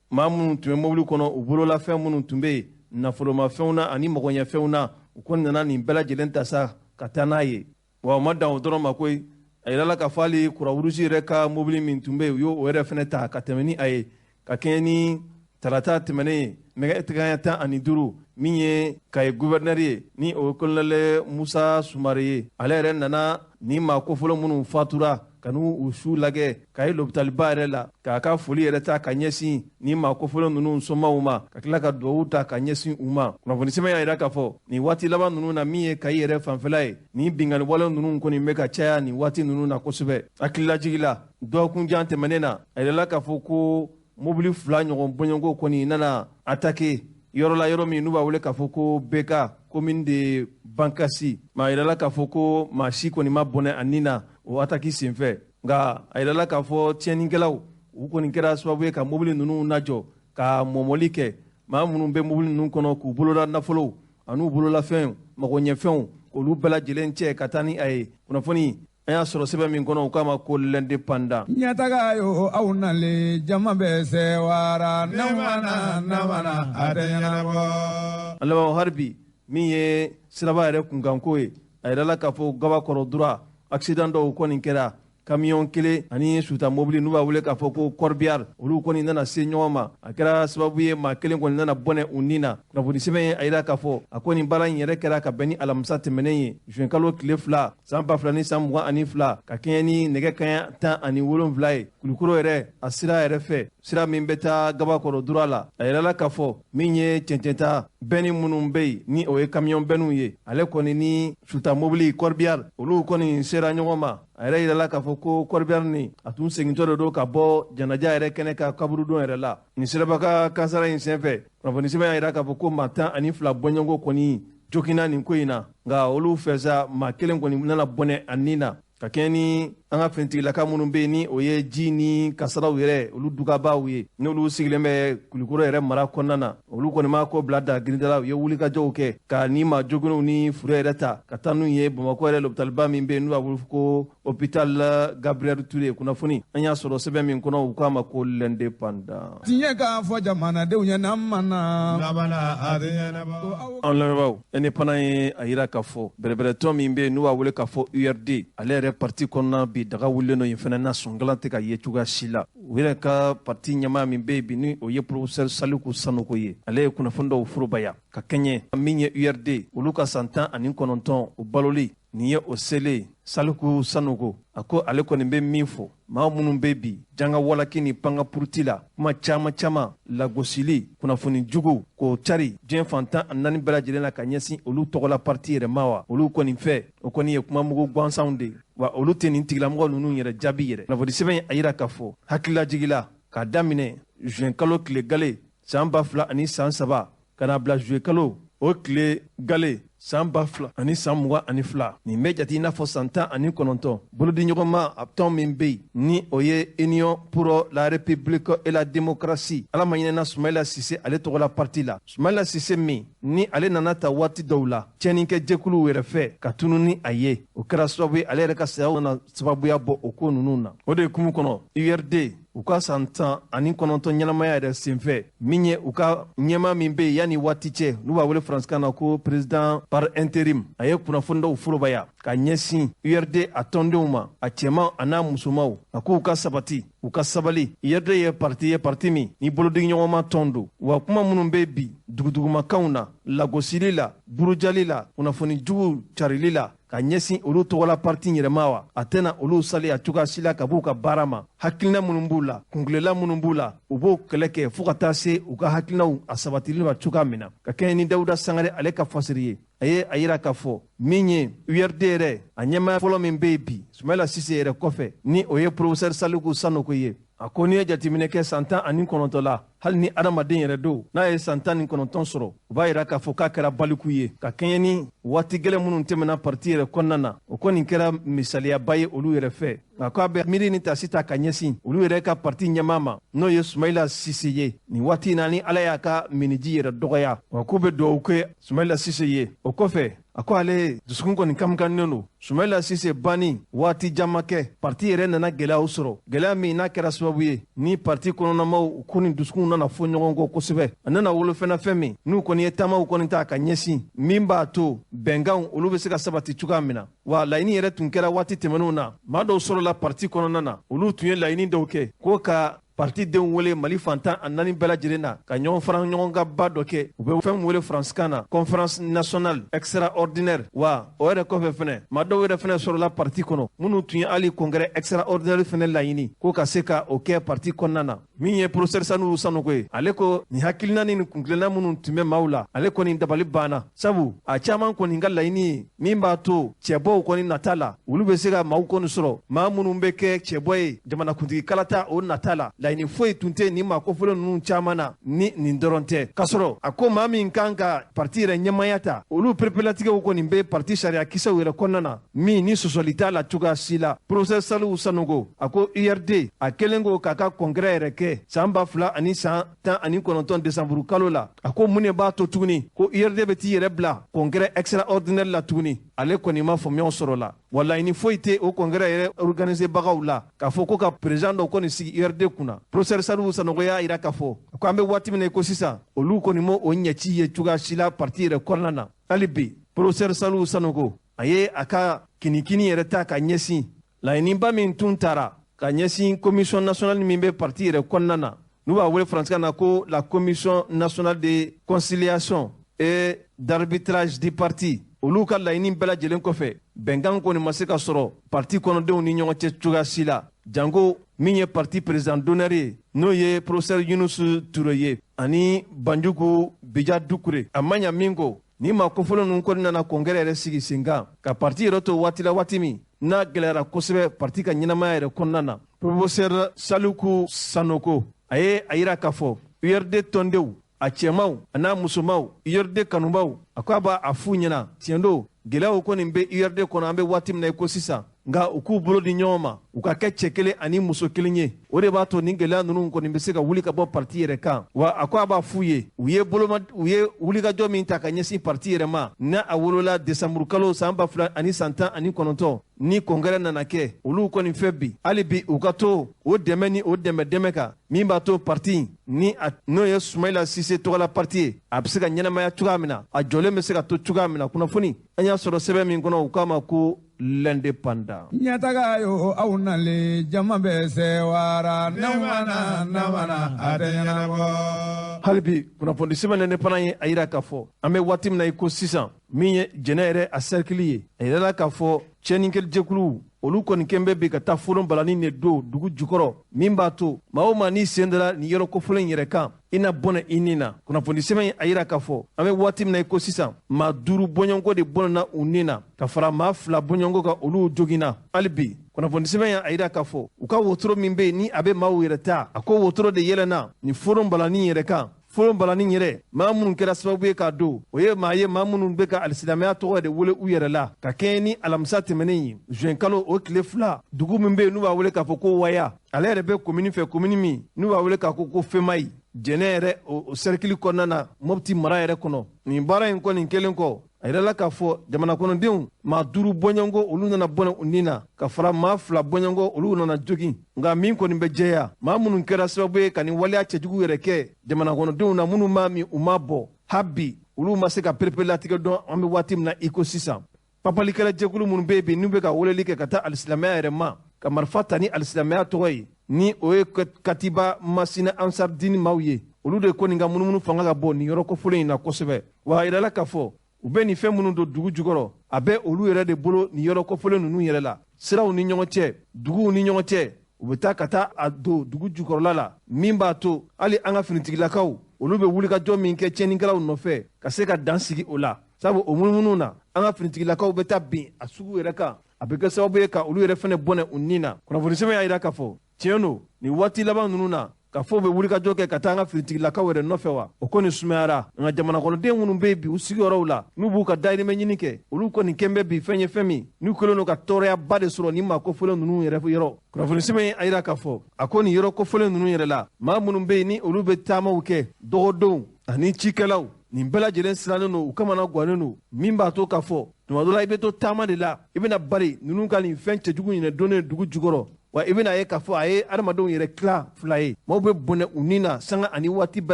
maa minnu tun bɛ mobili kɔnɔ, u bololafɛn minnu tun bɛ yen, nafolomafɛnw na ani mɔgɔɲɛfɛnw na, u kɔni nana nin bɛɛ lajɛlen ta sa ka taa n'a ye. Wa u ma dan o dɔrɔn ma koyi, a yirala k'a fɔ hali Croix-Rouge yɛrɛ ka mobili min tun bɛ yen, u y'o yɛrɛ fɛnɛ ta ka tɛmɛ ni a ye. Ka kɛɲɛ ni tarata tɛmɛnen ye nɛgɛ kaɲa 15, min ye Kayi gouverneur ye, ni o ye colonel Musa Sumare ye, ale yɛrɛ nana ni maa kofɔlɔ minnu fatura ka n'u su lajɛ Kayi lopitaliba yɛrɛ la, k'a ka foli yɛrɛ ta ka ɲɛsin ni maa kofɔlɔ ninnu somaw ma, ka tila ka duwawu ta ka ɲɛsin u ma. Kunnafoni sɛbɛn y'a yira k'a fɔ nin waati laban ninnu na, min ye Kayi yɛrɛ fanfɛla ye, nin binkanni wale ninnu kɔni bɛ ka caya nin waati ninnu na kosɛbɛ. Hakililajigi la, dɔgɔkun jan tɛmɛnen na, a yirala k'a fɔ ko mobili 2 ɲɔgɔn bɔɲɔgɔnko kɔni nana atake yɔrɔ la, yɔrɔ min n'u b'a wele k'a fɔ ko Beka, commune de Bankasi. Maa yirala k'a fɔ ko maa si kɔni ma bɔnɛ a ni na o ataki senfɛ, nka a yirala k'a fɔ tiɲɛnikɛlaw, U kɔni kɛra sababu ye ka mobili ninnu lajɔ ka mɔmɔli kɛ, maa minnu bɛ mobili ninnu kɔnɔ k'u bolola nafolow an'u bololafɛnw magoɲɛfɛnw olu bɛɛ lajɛlen cɛ ka taa ni a ye. Kunnafoni an y'a sɔrɔ sɛbɛn min kɔnɔ, u k'a ma ko L'Indépendant. Ɲɛtaga yo, aw nalen, jama bɛ sewara, namana namana, a tɛ ɲɛnabɔ. An laban hali bi, min ye siraba yɛrɛ kunkanko ye, a yirala k'a fɔ Gabakɔrɔ Dura, accident dɔw kɔni kɛra. Camion kelen ani suta mobili n'u b'a wele k'a fɔ ko corbillard, olu kɔni nana se ɲɔgɔn ma. A kɛra sababu ye maa kelen kɔni nana bɔnɛ u ni na. Kunnafoni sɛbɛn ye a yira k'a fɔ a ko nin baara in yɛrɛ kɛra ka bɛn ni alamisa tɛmɛnen ye, juin kalo tile 2 san 2022, ka kɛɲɛ ni nɛgɛ kaɲa 17 ye, Kulukoro yɛrɛ a sira yɛrɛ fɛ, sira min bɛ taa Gabakɔrɔ Dura la. A yirala k'a fɔ min ye cɛncɛnta bɛnni minnu bɛ yen, ni o ye camion bɛnniw ye, ale kɔni ni suta mobili corbillard, olu kɔni sera ɲɔgɔn ma. A yɛrɛ yirala k'a fɔ ko corbillard ni a tun segintɔ de don ka bɔ janaja yɛrɛ kɛnɛ ka kaburudon yɛrɛ la. Nin siraba kasara in senfɛ, kunnafoni sɛbɛn y'a yira k'a fɔ ko maa 12 bɔɲɔgɔnko kɔni joginna nin ko in na, nka olu fɛ sa, maa kelen kɔni nana bɔnɛ a nin na. Ka kɛɲɛ ni an ka finitigilaka minnu bɛ yen, ni o ye ji ni kasaraw yɛrɛ olu dugabaw ye, n'olu sigilen bɛ Kulukoro yɛrɛ mara kɔnɔna na, olu kɔni ma ko bila da giridala. U ye wulikajɔw kɛ ka ni maa joginw ni fure yɛrɛ ta ka taa n'u ye Bamakɔ yɛrɛ lopitaliba min bɛ yen, n'u b'a wele ko hôpital Gabriel Touré. Kunnafoni an y'a sɔrɔ sɛbɛn min kɔnɔ, u k'a ma ko L'Indépendant. Tiɲɛ k'a fɔ jamanadenw ye, namana namana, a tɛ ɲɛnabɔ. An lamɛnbaaw, Indépendant ye a yira k'a fɔ bɛrɛbɛrɛtɔn min bɛ yen, n'u b'a wele k'a fɔ URD, ale yɛrɛ parti kɔnɔna bi, daga wulilen don yen fɛnɛ na, sɔnkalan tɛ ka ye cogoya si la. U yɛrɛ ka parti ɲɛmaa min bɛ yen bi, ni o ye professeur Saliku Sanoko ye, ale ye kunnafoni dɔw forobaya ka kɛɲɛ min ye URD olu ka san 19 o baloli nin ye o selen. Saliku Sanoko a ko ale kɔni bɛ min fɔ maa minnu bɛ bi janga walaki ni panga puruti la, kuma caman caman, lagosili, kunnafoni jugu k'o cari diɲɛ fan 14 bɛɛ lajɛlen na ka ɲɛsin olu tɔgɔla parti yɛrɛ ma wa, olu kɔni fɛ, o kɔni ye kumamugu gansanw de ye, wa olu tɛ nin tigilamɔgɔ ninnu yɛrɛ jaabi yɛrɛ. Kunnafoni sɛbɛn a yira k'a fɔ hakililajigila, k'a daminɛ juin kalo tile gale san 2003 ka n'a bila juillet kalo o tile gale san 2022, nin bɛ jate i n'a fɔ san 19 bolodiɲɔgɔnma a tɔn min bɛ yen, ni o ye Union pour la République et la démocratie, Ala ma ɲinɛna Sumayila Sise ale tɔgɔla parti la. Sumayila Sise min ni ale nana ta waati dɔw la tiɲɛnikɛ jɛkuluw yɛrɛ fɛ ka tunu ni a ye, o kɛra sababu ye ale yɛrɛ ka saya nana sababuya bɔ o ko ninnu na. O de kumu kɔnɔ, URD u ka san 19 ɲɛnamaya yɛrɛ senfɛ, min ye u ka ɲɛmaa min bɛ yen yanni waati cɛ, n'u b'a wele faransikan na ko président par intérim, a ye kunnafoni dɔw forobaya ka ɲɛsin URD a tɔndenw ma, a cɛman a n'a musomanw, a k'u ka sabati, u ka sabali. URD ye parti ye, parti min ni bolodiɲɔgɔnma tɔn don, wa kuma minnu bɛ bi dugudugumakanw na, lagosili la, burujali la, kunnafoni jugu carili la ka ɲɛsin olu tɔgɔla parti yɛrɛma wa, a tɛna olu saliya cogoya si la ka b'u ka baara ma. Hakilina minnu b'u la, kunkilela minnu b'u la, u b'o kɛlɛ kɛ fɔɔ ka taa se u ka hakilinaw a sabatili ma cogoya min na. Ka kɛɲɛ ni Dawuda Sangare ale ka fasiri ye, a ye a yira k'a fɔ min ye URD yɛrɛ a ɲɛmaa fɔlɔ min bɛ yen bi, Sumayila Sise yɛrɛ kɔfɛ, ni o ye professeur Saliku Sanoko ye, a ko n'i ye jateminɛ kɛ san 19 la, hali ni adamaden yɛrɛ don n'a ye san 19 sɔrɔ, o b'a yira k'a fɔ k'a kɛra baliku ye. Ka kɛɲɛ ni waati gɛlɛn minnu tɛmɛna parti yɛrɛ kɔnɔna na, o kɔni kɛra misaliyaba ye olu yɛrɛ fɛ. Nka k'a bɛ miiri ni tasi ta ka ɲɛsin olu yɛrɛ ka parti ɲɛmaa ma, n'o ye Sumayila Sise ye nin waati in na, ni Ala y'a ka miniji yɛrɛ dɔgɔya, wa k'u bɛ dugawu kɛ Sumayila Sise ye. O kɔfɛ, a ko ale dusukun kɔni kamikannen don Sumayila Sise banni waati jan ma kɛ, parti yɛrɛ nana gɛlɛyaw sɔrɔ, gɛlɛya min n'a kɛra sababu ye ni parti kɔnɔnamaw ko ni dusukun nana fɔ ɲɔgɔn kɔ kosɛbɛ. A nana wolofɛnna fɛn min n'u kɔni ye taamaw kɔni ta ka ɲɛsin min b'a to bɛnkanw olu bɛ se ka sabati cogoya min na. Wa laɲini yɛrɛ tun kɛra waati tɛmɛnenw na, maa dɔw sɔrɔla parti kɔnɔna na, olu tun ye laɲini dɔw kɛ ko ka parti denw wele Mali fan 14 bɛɛ lajɛlen na ka ɲɔgɔn fara ɲɔgɔn kan ba dɔ kɛ, u bɛ fɛn wele faransikan na conférence nationale extraordinaire. Wa o yɛrɛ kɔfɛ fɛnɛ, maa dɔw yɛrɛ fɛnɛ sɔrɔla parti kɔnɔ minnu tun ye hali congrès extraordinaire fɛnɛ laɲini ko ka se ka o kɛ parti kɔnɔna na. Min ye professeur Sanu Sanoko ye, ale ko nin hakilina ni nin kuntilenna minnu tun bɛ maaw la, ale kɔni dabali banna, sabu a caman kɔni ka laɲini ye min b'a to cɛbɔw kɔni nata la, olu bɛ se ka maaw kɔni sɔrɔ, maa minnu bɛ kɛ cɛbɔ ye jamanakuntigi kalata o nata la. Laɲini Laɲini foyi tun tɛ nin maa kofɔlen ninnu caman na ni nin dɔrɔn tɛ. K'a sɔrɔ a ko maa min kan ka parti yɛrɛ ɲɛmaaya ta, olu perepelatigɛw kɔni bɛ parti sariya kisɛw yɛrɛ kɔnɔna na, min ni sɔsɔli t'a la cogoya si la. Professeur Salihu Sanogo a ko URD a kɛlen ko k'a ka congrès yɛrɛ kɛ san 2019 décembre kalo la, a ko mun de b'a to tuguni ko URD bɛ t'i yɛrɛ bila congrès extraordinaire la tuguni? Ale kɔni ma faamuyaw sɔrɔ la. Wa laɲini foyi tɛ o congrès yɛrɛ organiser bagaw la k'a fɔ ko ka président dɔ kɔni sigi URD kunna. Professeur Salihu Sanogo y'a yira k'a fɔ ko an bɛ waati min na i ko sisan, olu kɔni m'o o ɲɛci ye cogoya si la parti yɛrɛ kɔnɔna na. Hali bi, professeur Salihu Sanogo a ye a ka kinikini yɛrɛ ta ka ɲɛsin laɲiniba min tun taara ka ɲɛsin commission nationale min bɛ parti yɛrɛ kɔnɔna na, n'u b'a wele faransikan na ko la commission nationale de conciliation et d'arbitrage du parti. Olu ka laɲini bɛɛ lajɛlen kɔfɛ, bɛnkan kɔni ma se ka sɔrɔ parti kɔnɔdenw ni ɲɔgɔn cɛ cogoya si la, janko min ye parti président d'honneur ye, n'o ye professeur Yunusu Ture ye ani Banjugu Bija Dukure. A ma ɲa min ko, ni maa kofɔlen ninnu kɔni nana congrès yɛrɛ sigi sen kan ka parti yɛrɛ to waati la, waati min n'a gɛlɛyara kosɛbɛ parti ka ɲɛnamaya yɛrɛ kɔnɔna na. Professeur Saliku Sanoko a ye a yira k'a fɔ URD tɔndenw, a cɛmaw a n'a musomaw, URD kanubaw, a ko a b'a a f'u ɲɛna, tiɲɛ don, gɛlɛyaw kɔni bɛ URD kɔnɔ an bɛ waati min na i ko sisan, nka u k'u bolo di ɲɔgɔn ma, u ka kɛ cɛ kelen ani muso kelen ye. O de b'a to nin gɛlɛya ninnu kɔni bɛ se ka wuli ka bɔ parti yɛrɛ kan. Wa a ko a b'a f'u ye, u ye boloma, u ye wulikajɔ min ta ka ɲɛsin parti yɛrɛ ma, n'a a wolola desanburu kalo san 2019 ni congrès nana kɛ, olu kɔni fɛ bi, hali bi u ka to o dɛmɛ ni o dɛmɛ dɛmɛ kan, min b'a to parti ni a n'o ye Sumayila Sise tɔgɔla parti ye, a bɛ se ka ɲɛnamaya cogoya min na, a jɔlen bɛ se ka to cogoya min na. Kunnafoni an y'a sɔrɔ sɛbɛn min kɔnɔ, u k'a ma ko l'Indépendant. Ɲɛtaga yo, aw nalen, jama bɛ sewara, namana namana, a tɛ ɲɛnabɔ. Hali bi, kunnafoni sɛbɛn l'Indépendant ye a yira k'a fɔ an bɛ waati min na i ko sisan, min ye Jɛnɛ yɛrɛ a cercle ye, a yirala k'a fɔ tiɲɛnikɛjɛkuluw olu kɔni kɛn bɛ bi ka taa foron balani de don dugu jukɔrɔ, min b'a to maa o maa n'i sen dara nin yɔrɔ kofɔlen yɛrɛ kan, i na bɔnɛ i nin na. Kunnafoni sɛbɛn a yira k'a fɔ an bɛ waati min na i ko sisan, maa 5 bɔɲɔgɔnko de bɔnɛna u nin na, ka fara maa 2 bɔɲɔgɔnko kan, olu joginna. Hali bi, kunnafoni sɛbɛn a yira k'a fɔ u ka wotoro min bɛ yen ni a bɛ maaw yɛrɛ ta, a ko wotoro de yɛlɛnna nin foron balani yɛrɛ kan. Foron balani yɛrɛ, maa minnu kɛra sababu ye k'a don, o ye maa ye, maa minnu bɛ ka alisilamɛya tɔgɔ de wele u yɛrɛ la. Ka kɛɲɛ ni alamisa tɛmɛnen ye, juin kalo o tile 2, dugu min bɛ yen n'u b'a wele k'a fɔ ko Waya, ale yɛrɛ bɛ komini fɛ, komini min n'u b'a wele k'a fɔ ko Femayi, Jɛnɛ yɛrɛ o cercle kɔnɔna na, Mopti mara yɛrɛ kɔnɔ. Nin baara in kɔni kɛlen kɔ, a yirala k'a fɔ jamana kɔnɔdenw maa 5 bɔɲɔgɔnko olu nana bɔnɛ u nin na, ka fara maa 2 bɔɲɔgɔnko olu nana jogin. Nka min kɔni bɛ jɛya, maa minnu kɛra sababu ye ka nin waleya cɛjugu yɛrɛ kɛ jamana kɔnɔdenw na, minnu m'a min u m'a bɔ, hali bi olu ma se ka perepelatigɛ dɔn an bɛ waati min na i ko sisan. Papalikɛla jɛkulu minnu bɛ yen bi, n'u bɛ ka weleli kɛ ka taa alisilamɛya yɛrɛ ma, ka marifa ta ni alisilamɛya tɔgɔ ye, ni o ye Katiba Masina Ansar Dini maaw ye, olu de kɔni ka munumunu fanga ka bɔ nin yɔrɔ kofɔlen in na kosɛbɛ. Wa a yirala k'a fɔ u bɛ nin fɛn minnu don dugu jukɔrɔ, a bɛ olu yɛrɛ de bolo nin yɔrɔ kofɔlen ninnu yɛrɛ la. Siraw ni ɲɔgɔn cɛ, duguw ni ɲɔgɔn cɛ, u bɛ taa ka taa a don dugu jukɔrɔla la, min b'a to hali an ka finitigilakaw olu bɛ wulikajɔ min kɛ tiɲɛnikɛlaw nɔfɛ ka se ka dan sigi o la, sabu o munumunu na, an ka finitigilakaw bɛ taa bin a sugu yɛrɛ kan, a bɛ kɛ sababu ye ka olu yɛrɛ fɛnɛ bɔnɛ u nin na. Kunnafoni sɛbɛn y'a yira k'a fɔ tiɲɛ don, nin waati laban ninnu na, ka fɔ u bɛ wulikajɔ kɛ ka taa an ka finitigilakaw yɛrɛ nɔfɛ wa, o kɔni sumayara. Nka jamana kɔnɔden minnu bɛ yen bi u sigiyɔrɔw la, n'u b'u ka dayirimɛ ɲini kɛ, olu kɔni kɛn bɛ bi fɛn ye, fɛn min n'u kɛlen don ka tɔɔrɔyaba de sɔrɔ nin maa kofɔlen ninnu yɛrɛ yɔrɔ. Kunnafoni sɛbɛn ye a yira k'a fɔ a ko nin yɔrɔ kofɔlen ninnu yɛrɛ la, maa minnu bɛ yen ni olu bɛ taamaw kɛ, dɔgɔdenw ani cikɛlaw, nin bɛɛ lajɛlen sirannen don, u kamana gannen don, min b'a to k'a fɔ tuma dɔ la i bɛ to taama de la, i bɛna bari ninnu ka nin fɛn cɛjugu yɛrɛ donnen dugu jukɔrɔ. Wa i bɛna ye k'a fɔ a ye adamadenw yɛrɛ tila 2 ye, maaw bɛ bɔnɛ u nin na sanga ani waati bɛɛ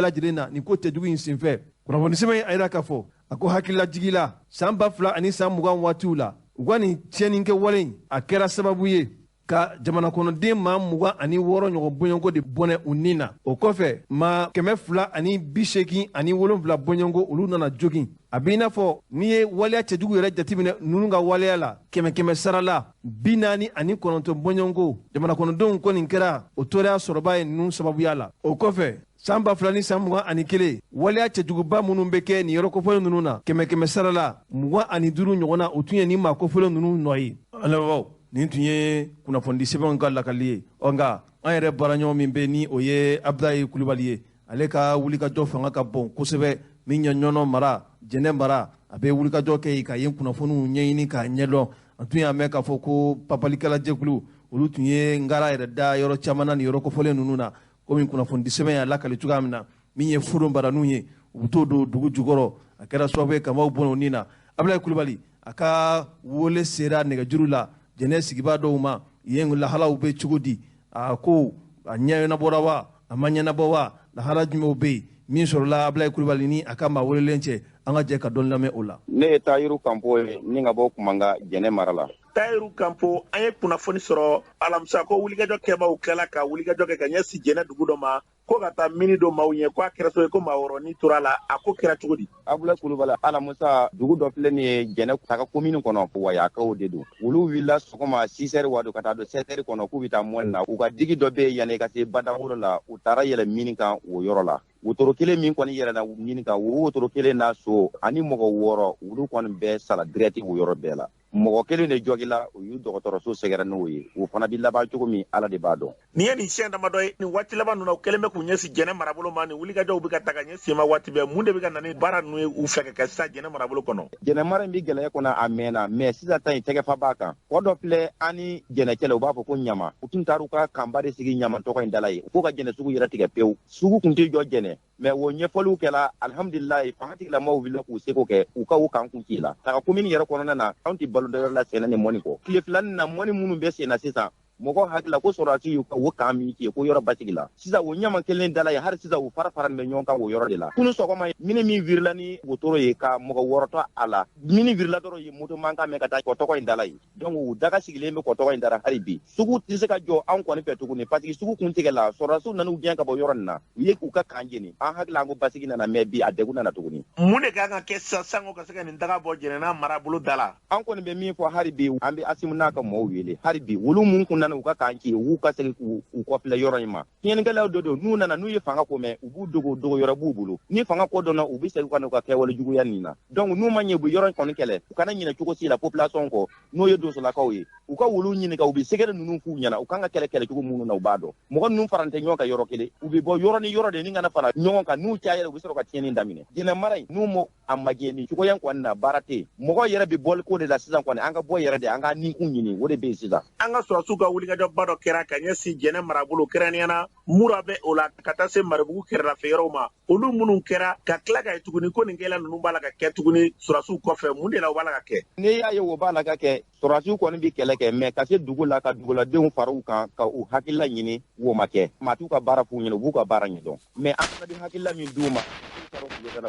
lajɛlen na nin ko cɛjugu in senfɛ. Kunnafoni sɛbɛn ye a yira k'a fɔ a ko hakililajigi la, san 2020 waatiw la, u ka nin tiɲɛnikɛ wale in a kɛra sababu ye ka jamana kɔnɔden maa 26 ɲɔgɔn bɔɲɔgɔnko de bɔnɛ u nin na. O kɔfɛ, maa 287 bɔɲɔgɔnko olu nana jogin. A b'i n'a fɔ n'i ye waleya cɛjugu yɛrɛ jateminɛ ninnu ka waleya la, kɛmɛ kɛmɛ sara la 49 bɔɲɔgɔnko jamana kɔnɔdenw kɔni kɛra o tɔɔrɔya sɔrɔba ye ninnu sababuya la. O kɔfɛ, san 2021, waleya cɛjuguba minnu bɛ kɛ nin yɔrɔ kofɔlen ninnu na, kɛmɛ kɛmɛ sara la 25 ɲɔgɔnna, o tun ye nin maa kofɔlen ninnu nɔ ye. An lamɛnbagaw, Nin tun ye kunnafonidi sɛbɛnw ka lakali ye. Ɔ nka an yɛrɛ baaraɲɔgɔn min bɛ ni o ye Abudulayi Kulubali ye, ale ka wulikajɔ fanga ka bon kosɛbɛ. Min ye Ɲɔnɔ mara, Jɛnɛ mara, a bɛ wulikajɔ kɛ yen ka yen kunnafoniw ɲɛɲini k'a ɲɛdɔn. An tun y'a mɛn k'a fɔ ko papalikɛla jɛkulu olu tun ye ngara yɛrɛ da yɔrɔ caman na nin yɔrɔ kofɔlen ninnu na, komi kunnafonidi sɛbɛn y'a lakali cogoya min na. Min ye fodon baraninw ye, u bɛ t'o don dugu jukɔrɔ, a kɛra sababu ye ka maaw bɔnɛ u ni na. Abudulayi Kulubali a ka wele sera nɛgɛjuru la Jɛnɛ sigibaa dɔw ma, yen lahalaw bɛ cogo di, a ko a ɲɛnabɔra wa, a ma ɲɛnabɔ wa, lahala jumɛnw bɛ yen? Min sɔrɔla Abudulayi Kulubali ni a ka maa welelen cɛ, an ka jɛ ka dɔɔni lamɛn o la. Ne ye Tayiru Kanpo ye, ni ka bɔ Kumanga Jɛnɛ mara la. Tayiru Kanpo, an ye kunnafoni sɔrɔ alamisa ko wulikajɔ kɛbaaw tilala ka wulikajɔ kɛ ka ɲɛsin Jɛnɛ dugu dɔ ma, ko ka taa mini dɔ maaw ɲɛ, ko a kɛra so ye ko maa wɔɔrɔ ni tora la. A ko kɛra cogo di? Abudulayi Kulubali, alamisa dugu dɔ filɛ nin ye Jɛnɛ Taga komini kɔnɔ, Wayakaw de don. Olu wulila sɔgɔma 6 heures wa don ka taa don 7 heures kɔnɔ k'u bɛ taa mɔni na. U ka digi dɔ bɛ yen yanni ka se Badawolo la, u taara yɛlɛ mini kan o yɔrɔ la. Wotoro kelen min kɔni yɛlɛnna mini kan, o wotoro kelen n'a so ani mɔgɔ 6, olu kɔni bɛɛ sara direct o yɔrɔ bɛɛ la. Mɔgɔ kelen de jɔgila, u y'u dɔgɔtɔrɔso sɛgɛrɛ n'o ye. O fana bɛ laban cogo min, Ala de b'a dɔn. Nin ye nin siɲɛ damadɔ ye, nin waati laban ninnu na, u kɛlen bɛ k'u ɲɛsin Jɛnɛ marabolo ma. Nin wulikajɔw bɛ ka ta ka ɲɛsin ma waati bɛɛ. Mun de bɛ ka na ni baara ninnu ye u fɛ ka kɛ sisan Jɛnɛ marabolo kɔnɔ? Jɛnɛ mara in bɛ gɛlɛya kɔnɔ a mɛnna, mɛ sisan ta in tɛgɛfa b'a kan. Kɔ dɔ filɛ an ni Jɛnɛ cɛla, u b'a fɔ ko Ɲama. U tun taar'u ka kanba de sigi Ɲama tɔgɔ in da la yen, fo ka Jɛnɛ sugu yɛrɛ tigɛ pewu. Sugu kun tɛ jɔ Jɛnɛ, mɛ o ɲɛfɔliw kɛla, alihamudulilayi, fanga tigilamɔgɔw wulila k'u seko kɛ, u ka o kan kun ci la. Taga komini yɛrɛ kɔnɔna na, anw tɛ balo dɔ yɔrɔ la sɛnɛ ni mɔni kɔ. Tile filanin na, mɔni minnu bɛ sen na sisan, mɔgɔw hakili la ko sɔrɔdasi y'u ka o kan min ci ko yɔrɔ basigi la. Sisan o ɲama kelen da la yen, hali sisan u fara fara bɛ ɲɔgɔn kan o yɔrɔ de la. Kunu sɔgɔma, mini min wirila ni wotoro ye ka mɔgɔ wɔɔrɔ a la, mini wirila dɔrɔn ye moto mankan mɛn ka taa kɔtɔgɔ in da la yen. Donc u daga sigilen bɛ kɔtɔgɔ in dara hali bi. Sugu tɛ se ka jɔ anw kɔni fɛ tuguni, parce que sugu kun tigɛ la, sɔrɔdasiw nana u gɛn ka bɔ yɔrɔ nin na, u ye u ka kan jeni. An hakili an ko basigi nana, mɛ bi a degun nana tuguni. Mun de kan ka kɛ sisan sanko ka se ka nin daga bɔ Jɛnɛ n'a marabolo da la? An kɔni bɛ min fɔ hali bi, an bɛ Asimu n'a ka mɔɔw wele hali bi, olu mun kun nana u ka kan ci, u ka segin k'u kɔfilɛ yɔrɔ in ma. Tiɲɛnikɛlaw dɔ don, n'u nana n'u ye fanga ko mɛn, u b'u dogo dogo yɔrɔ b'u bolo. Ni fanga ko dɔnna, u bɛ segin ka n'u ka kɛwale juguya nin na. Donc n'u ma ɲɛ, u bɛ yɔrɔ in kɔni kɛlɛ. U kana ɲinɛ cogo si la population kɔ, n'o ye donsolakaw ye. U ka wulu ɲininka, u bɛ sɛgɛrɛ ninnu f'u ɲɛna, u kan ka kɛlɛ kɛlɛcogo minnu na, u b'a dɔn. Mɔgɔ ninnu faralen tɛ ɲɔgɔn kan yɔrɔ kelen, u bɛ bɔ yɔrɔ ni yɔrɔ de ni kana fara ɲɔgɔn kan. N'u cayara, u bɛ sɔrɔ ka tiɲɛni daminɛ. Jɛnɛ mara in, n'u ma a magɛn nin cogoya kɔni na, baara tɛ yen. Mɔgɔ yɛrɛ bɛ bɔli ko de la sisan kɔni, an ka bɔ yɛrɛ de, an ka ninkun ɲini, o de bɛ yen sisan. An ka sɔrɔdasiw ka wulikajɔba dɔ kɛra ka ɲɛsin Jɛnɛ marabolo, kɛrɛnkɛrɛnnenya la Mura bɛ o la ka taa se Maribugu kɛrɛfɛ yɔrɔw ma. Olu minnu kɛra ka tila ka ye tuguni ko nin gɛlɛya ninnu b'a la ka kɛ tuguni sɔrɔdasiw kɔfɛ, mun de la o b'a la ka kɛ? N'i y'a ye o b'a la ka kɛ, sɔrɔdasiw kɔni bɛ kɛlɛ kɛ, mɛ ka se dugu la ka duguladenw fara u kan ka u hakilila ɲini, o ma kɛ. Maa t'u ka baara f'u ɲɛna, u b'u ka baara ɲɛdɔn. Mɛ an fana bɛ hakilila min d'u ma,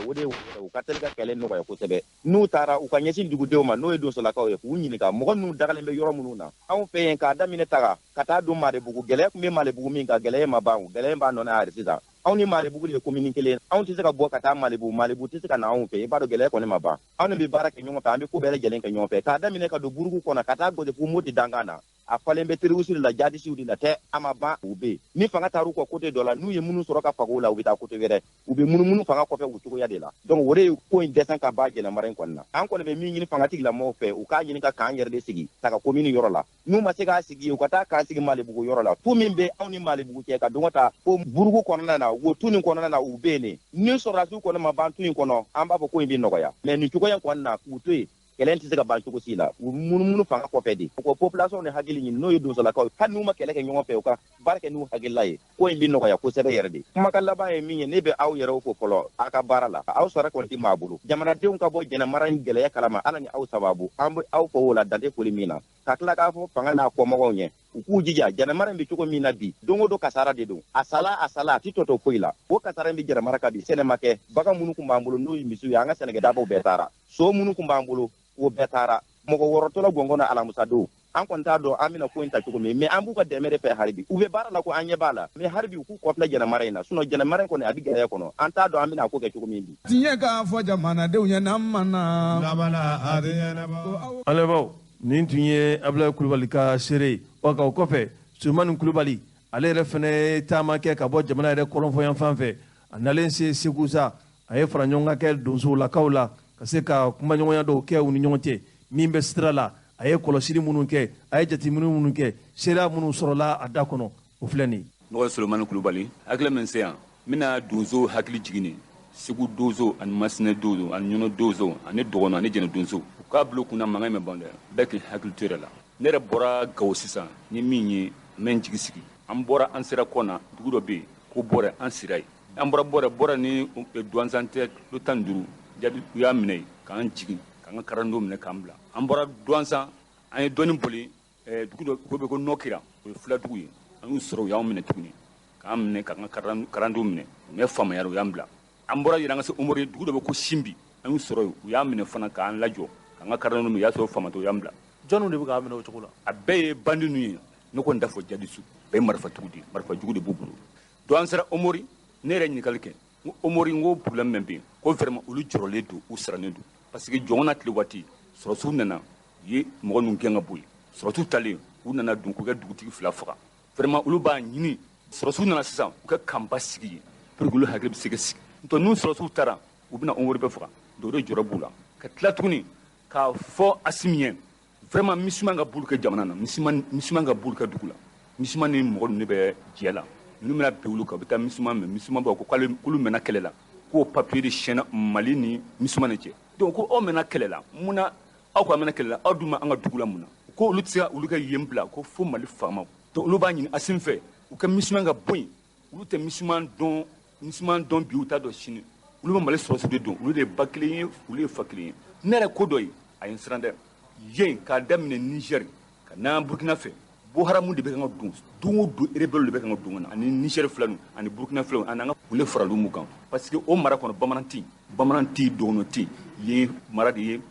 o de ye u ka teli ka kɛlɛ nɔgɔya kosɛbɛ. N'u taara u ka ɲɛsin dugudenw ma, n'o ye donsolakaw ye, k'u ɲininka mɔgɔ ninnu dagalen bɛ yɔrɔ minnu na. Anw fɛ yen, k'a daminɛ Taga ka taa don Maribugu, gɛlɛya tun bɛ Maribugu min kan, gɛlɛya ma ban, gɛlɛya b'a nɔ na hali sisan. Anw ni Maribugu de ye komini kelen, anw tɛ se ka bɔ ka taa Maribugu, Maribugu tɛ se ka na anw fɛ. I b'a dɔn gɛlɛya kɔni ma ban. Anw de bɛ baara kɛ ɲɔgɔn fɛ, an bɛ ko bɛɛ lajɛlen kɛ ɲɔgɔn fɛ. K'a daminɛ ka don burugu kɔnɔ ka taa gosi fo Moti dankan na, a falen bɛ terroriste de la, jadisiw de la tɛ, a ma ban, u bɛ yen. Ni fanga taar'u kɔ côté dɔ la, n'u ye minnu sɔrɔ ka faga u la, u bɛ taa côté wɛrɛ, u bɛ munumunu fanga kɔfɛ o cogoya de la. Donc o de ye ko in dɛsɛ ka ban Jɛnɛ mara in kɔni na. An kɔni bɛ min ɲini fanga tigilamɔgɔw fɛ, u k'a ɲini ka k'an yɛrɛ de sigi Taga komini yɔrɔ la. N'u ma se k'a sigi, u ka taa k'an sigi Malibugu yɔrɔ la. Tu min bɛ anw ni Malibugu cɛ ka don ka taa fo burugu kɔnɔna na, o tu nin kɔnɔna na, u bɛ yen de. Ni sɔrɔdasiw kɔni ma ban tu in kɔnɔ, an b'a fɔ ko in bɛ nɔgɔya. Mɛ nin cogoya kɔni na, k'u to yen, kɛlɛ tɛ se ka ban cogo si la. U munumunu fanga kɔfɛ de. U ka population ni hakili ɲini, n'o ye donsolakaw ye, hali n'u ma kɛlɛ kɛ ɲɔgɔn fɛ, u ka baara kɛ n'u hakilila ye, ko in bɛ nɔgɔya kosɛbɛ yɛrɛ de. Kumakan laban ye min ye, ne bɛ aw yɛrɛw fo fɔlɔ aw ka baara la. Aw sara kɔni tɛ maa bolo. Jamanadenw ka bɔ Jɛnɛ mara in gɛlɛya kalama, Ala ni aw sababu, an bɛ aw fo o la dante foli min na. Ka tila k'a fɔ fanga n'a kɔmɔgɔw ɲɛ, u k'u jija. Jɛnɛ mara in bɛ cogo min na bi, don o don kasara de don. A sala a sala, a ti tɔ to foyi la. O kasara in bɛ Jɛnɛ mara kan bi. Sɛnɛ ma kɛ, bagan minnu kun b'an bolo n'o ye misiw ye, an ka sɛnɛkɛdabaw bɛɛ taara. So minnu kun b'an bolo, o bɛɛ taara. Mɔgɔ wɔɔrɔ tora gɔngɔn na alamisa don. An kɔni t'a dɔn an bɛna ko in ta cogo min, mɛ an b'u ka dɛmɛ de fɛ hali bi. U bɛ baara la ko an ɲɛ b'a la, mɛ hali bi u k'u kɔfilɛ Jɛnɛ mara in na. Sinon Jɛnɛ mara in kɔni a bɛ gɛlɛya kɔnɔ, an t'a dɔn an bɛna ko kɛ cogo min bi. Tiɲɛ k'a fɔ jamanadenw ye n'an ma na. An lamɛnbaaw, nin tun ye Abudulayi Kulubali ka seere ye. Ɔ nka o kɔfɛ, Solomani Kulubali ale yɛrɛ fana ye taama kɛ ka bɔ jamana yɛrɛ kɔrɔnfɔ fan fɛ. A nalen se Segu sa, a ye fara ɲɔgɔn kan kɛ donsolakaw la ka se ka kumaɲɔgɔnya dɔw kɛ u ni ɲɔgɔn cɛ. Min bɛ sira la, A ye kɔlɔsili minnu kɛ, a ye jateminɛ minnu kɛ, seereya minnu sɔrɔla a da kɔnɔ, o filɛ nin ye. Nɔgɔ Solomani Kulubali, hakili min se yan, n bɛna donso hakili jigin Segu donso ani Masina donso ani Ɲɔnɔ donso ani Dɔgɔnɔ ani Jɛnɛ donso. U k'a bila u kunna mankan in bɛ ban dɛ, bɛɛ k'i hakili to i yɛrɛ la. Ne yɛrɛ bɔra Gawo sisan ni min ye, n bɛ n jigi sigi. An bɔra, an sera Kɔna, dugu dɔ bɛ yen ko Bɔrɛ, an sira yen. An bɔra Bɔrɛ ni Duwanzan tɛ kilo 15, jaabi u y'a minɛ yen k'an jigin, k'an ka karandenw minɛ k'an bila. An bɔra Duwanzan, an ye dɔɔnin boli, dugu dɔ ko bɛ ko Nɔkira, o ye filadugu ye. An y'u sɔrɔ, u y'an minɛ tuguni, k'an minɛ k'an ka karandenw minɛ. U ye faamaya, u y'an bila. An bɔra yen, an ka se Omori, dugu dɔ bɛ ko Sinbi, an y'u sɔrɔ yen, u y'an minɛ fana k'an lajɔ, k'an ka karandenw minɛ, u y'a sɔrɔ faamato, u y'an bila. Jɔnniw de bɛ k'a minɛ o cogo la? A bɛɛ ye bandi ninnu ye, ne kɔni t'a fɔ jadisu, bɛɛ ye marifatigiw de ye, marifajugu de b'u bolo. Donc an sera Omori, ne yɛrɛ ɲininkali kɛ, n ko Omori, n ko problème min bɛ yen, ko vraiment olu jɔrɔlen don, u sirannen don. Parce que jɔn na tile waati, sɔrɔsiw nana, u ye mɔgɔ ninnu gɛn ka bɔ yen. Sɔrɔsiw talen, u nana don k'u ka dugutigi 2 faga. Vraiment olu b'a ɲini, sɔrɔsiw nana sisan, u ka kanba sigi yen pour que olu hakili bɛ se ka sigi. N'o tɛ n'u sɔrɔsiw taara, u bɛna Omori bɛɛ faga. Donc o de jɔrɔ b'u la. Ka tila tuguni k'a fɔ Asimi ye, vraiment MISUMA ka bolo kɛ jamana na, MISUMA ka bolo kɛ dugu la. MISUMA ni mɔgɔ ninnu bɛ jɛ la. Ninnu bɛna bin olu kan, u bɛ taa MISUMA minɛ. MISUMA b'a fɔ k'olu mɛnna kɛlɛ la, k'o papier de siyɛnna Mali ni MISUMA ni cɛ. Donc ko aw mɛnna kɛlɛ la, mun na aw ko aw mɛnna kɛlɛ la, aw dun ma an ka dugu la mun na? Ko olu tɛ se ka olu ka yen bila, ko fo Mali faamaw. Donc olu b'a ɲini Asimi fɛ, u ka MISUMA ka bɔ yen. Olu tɛ MISUMA dɔn, MISUMA dɔn bi, u t'a dɔn sini. Olu bɛ Mali sɔrɔsiw de dɔn, olu de ye ba kelen ye, olu ye fa kelen ye. Ne yɛrɛ ko dɔ ye, a ye n siran dɛ. Yen k'a daminɛ Niger ka na Burkina fɛ, Boko Haram de bɛ kan ka don don o don, rebelle de bɛ kan ka don ka na, ani Niger fila ninnu, ani Burkina fila ninnu, ani an ka olu faral'u mun kan. Parce que o mara kɔnɔ, bamanan tɛ yen, bamanan tɛ yen, dɔgɔnɔ tɛ yen. Yen mara de ye,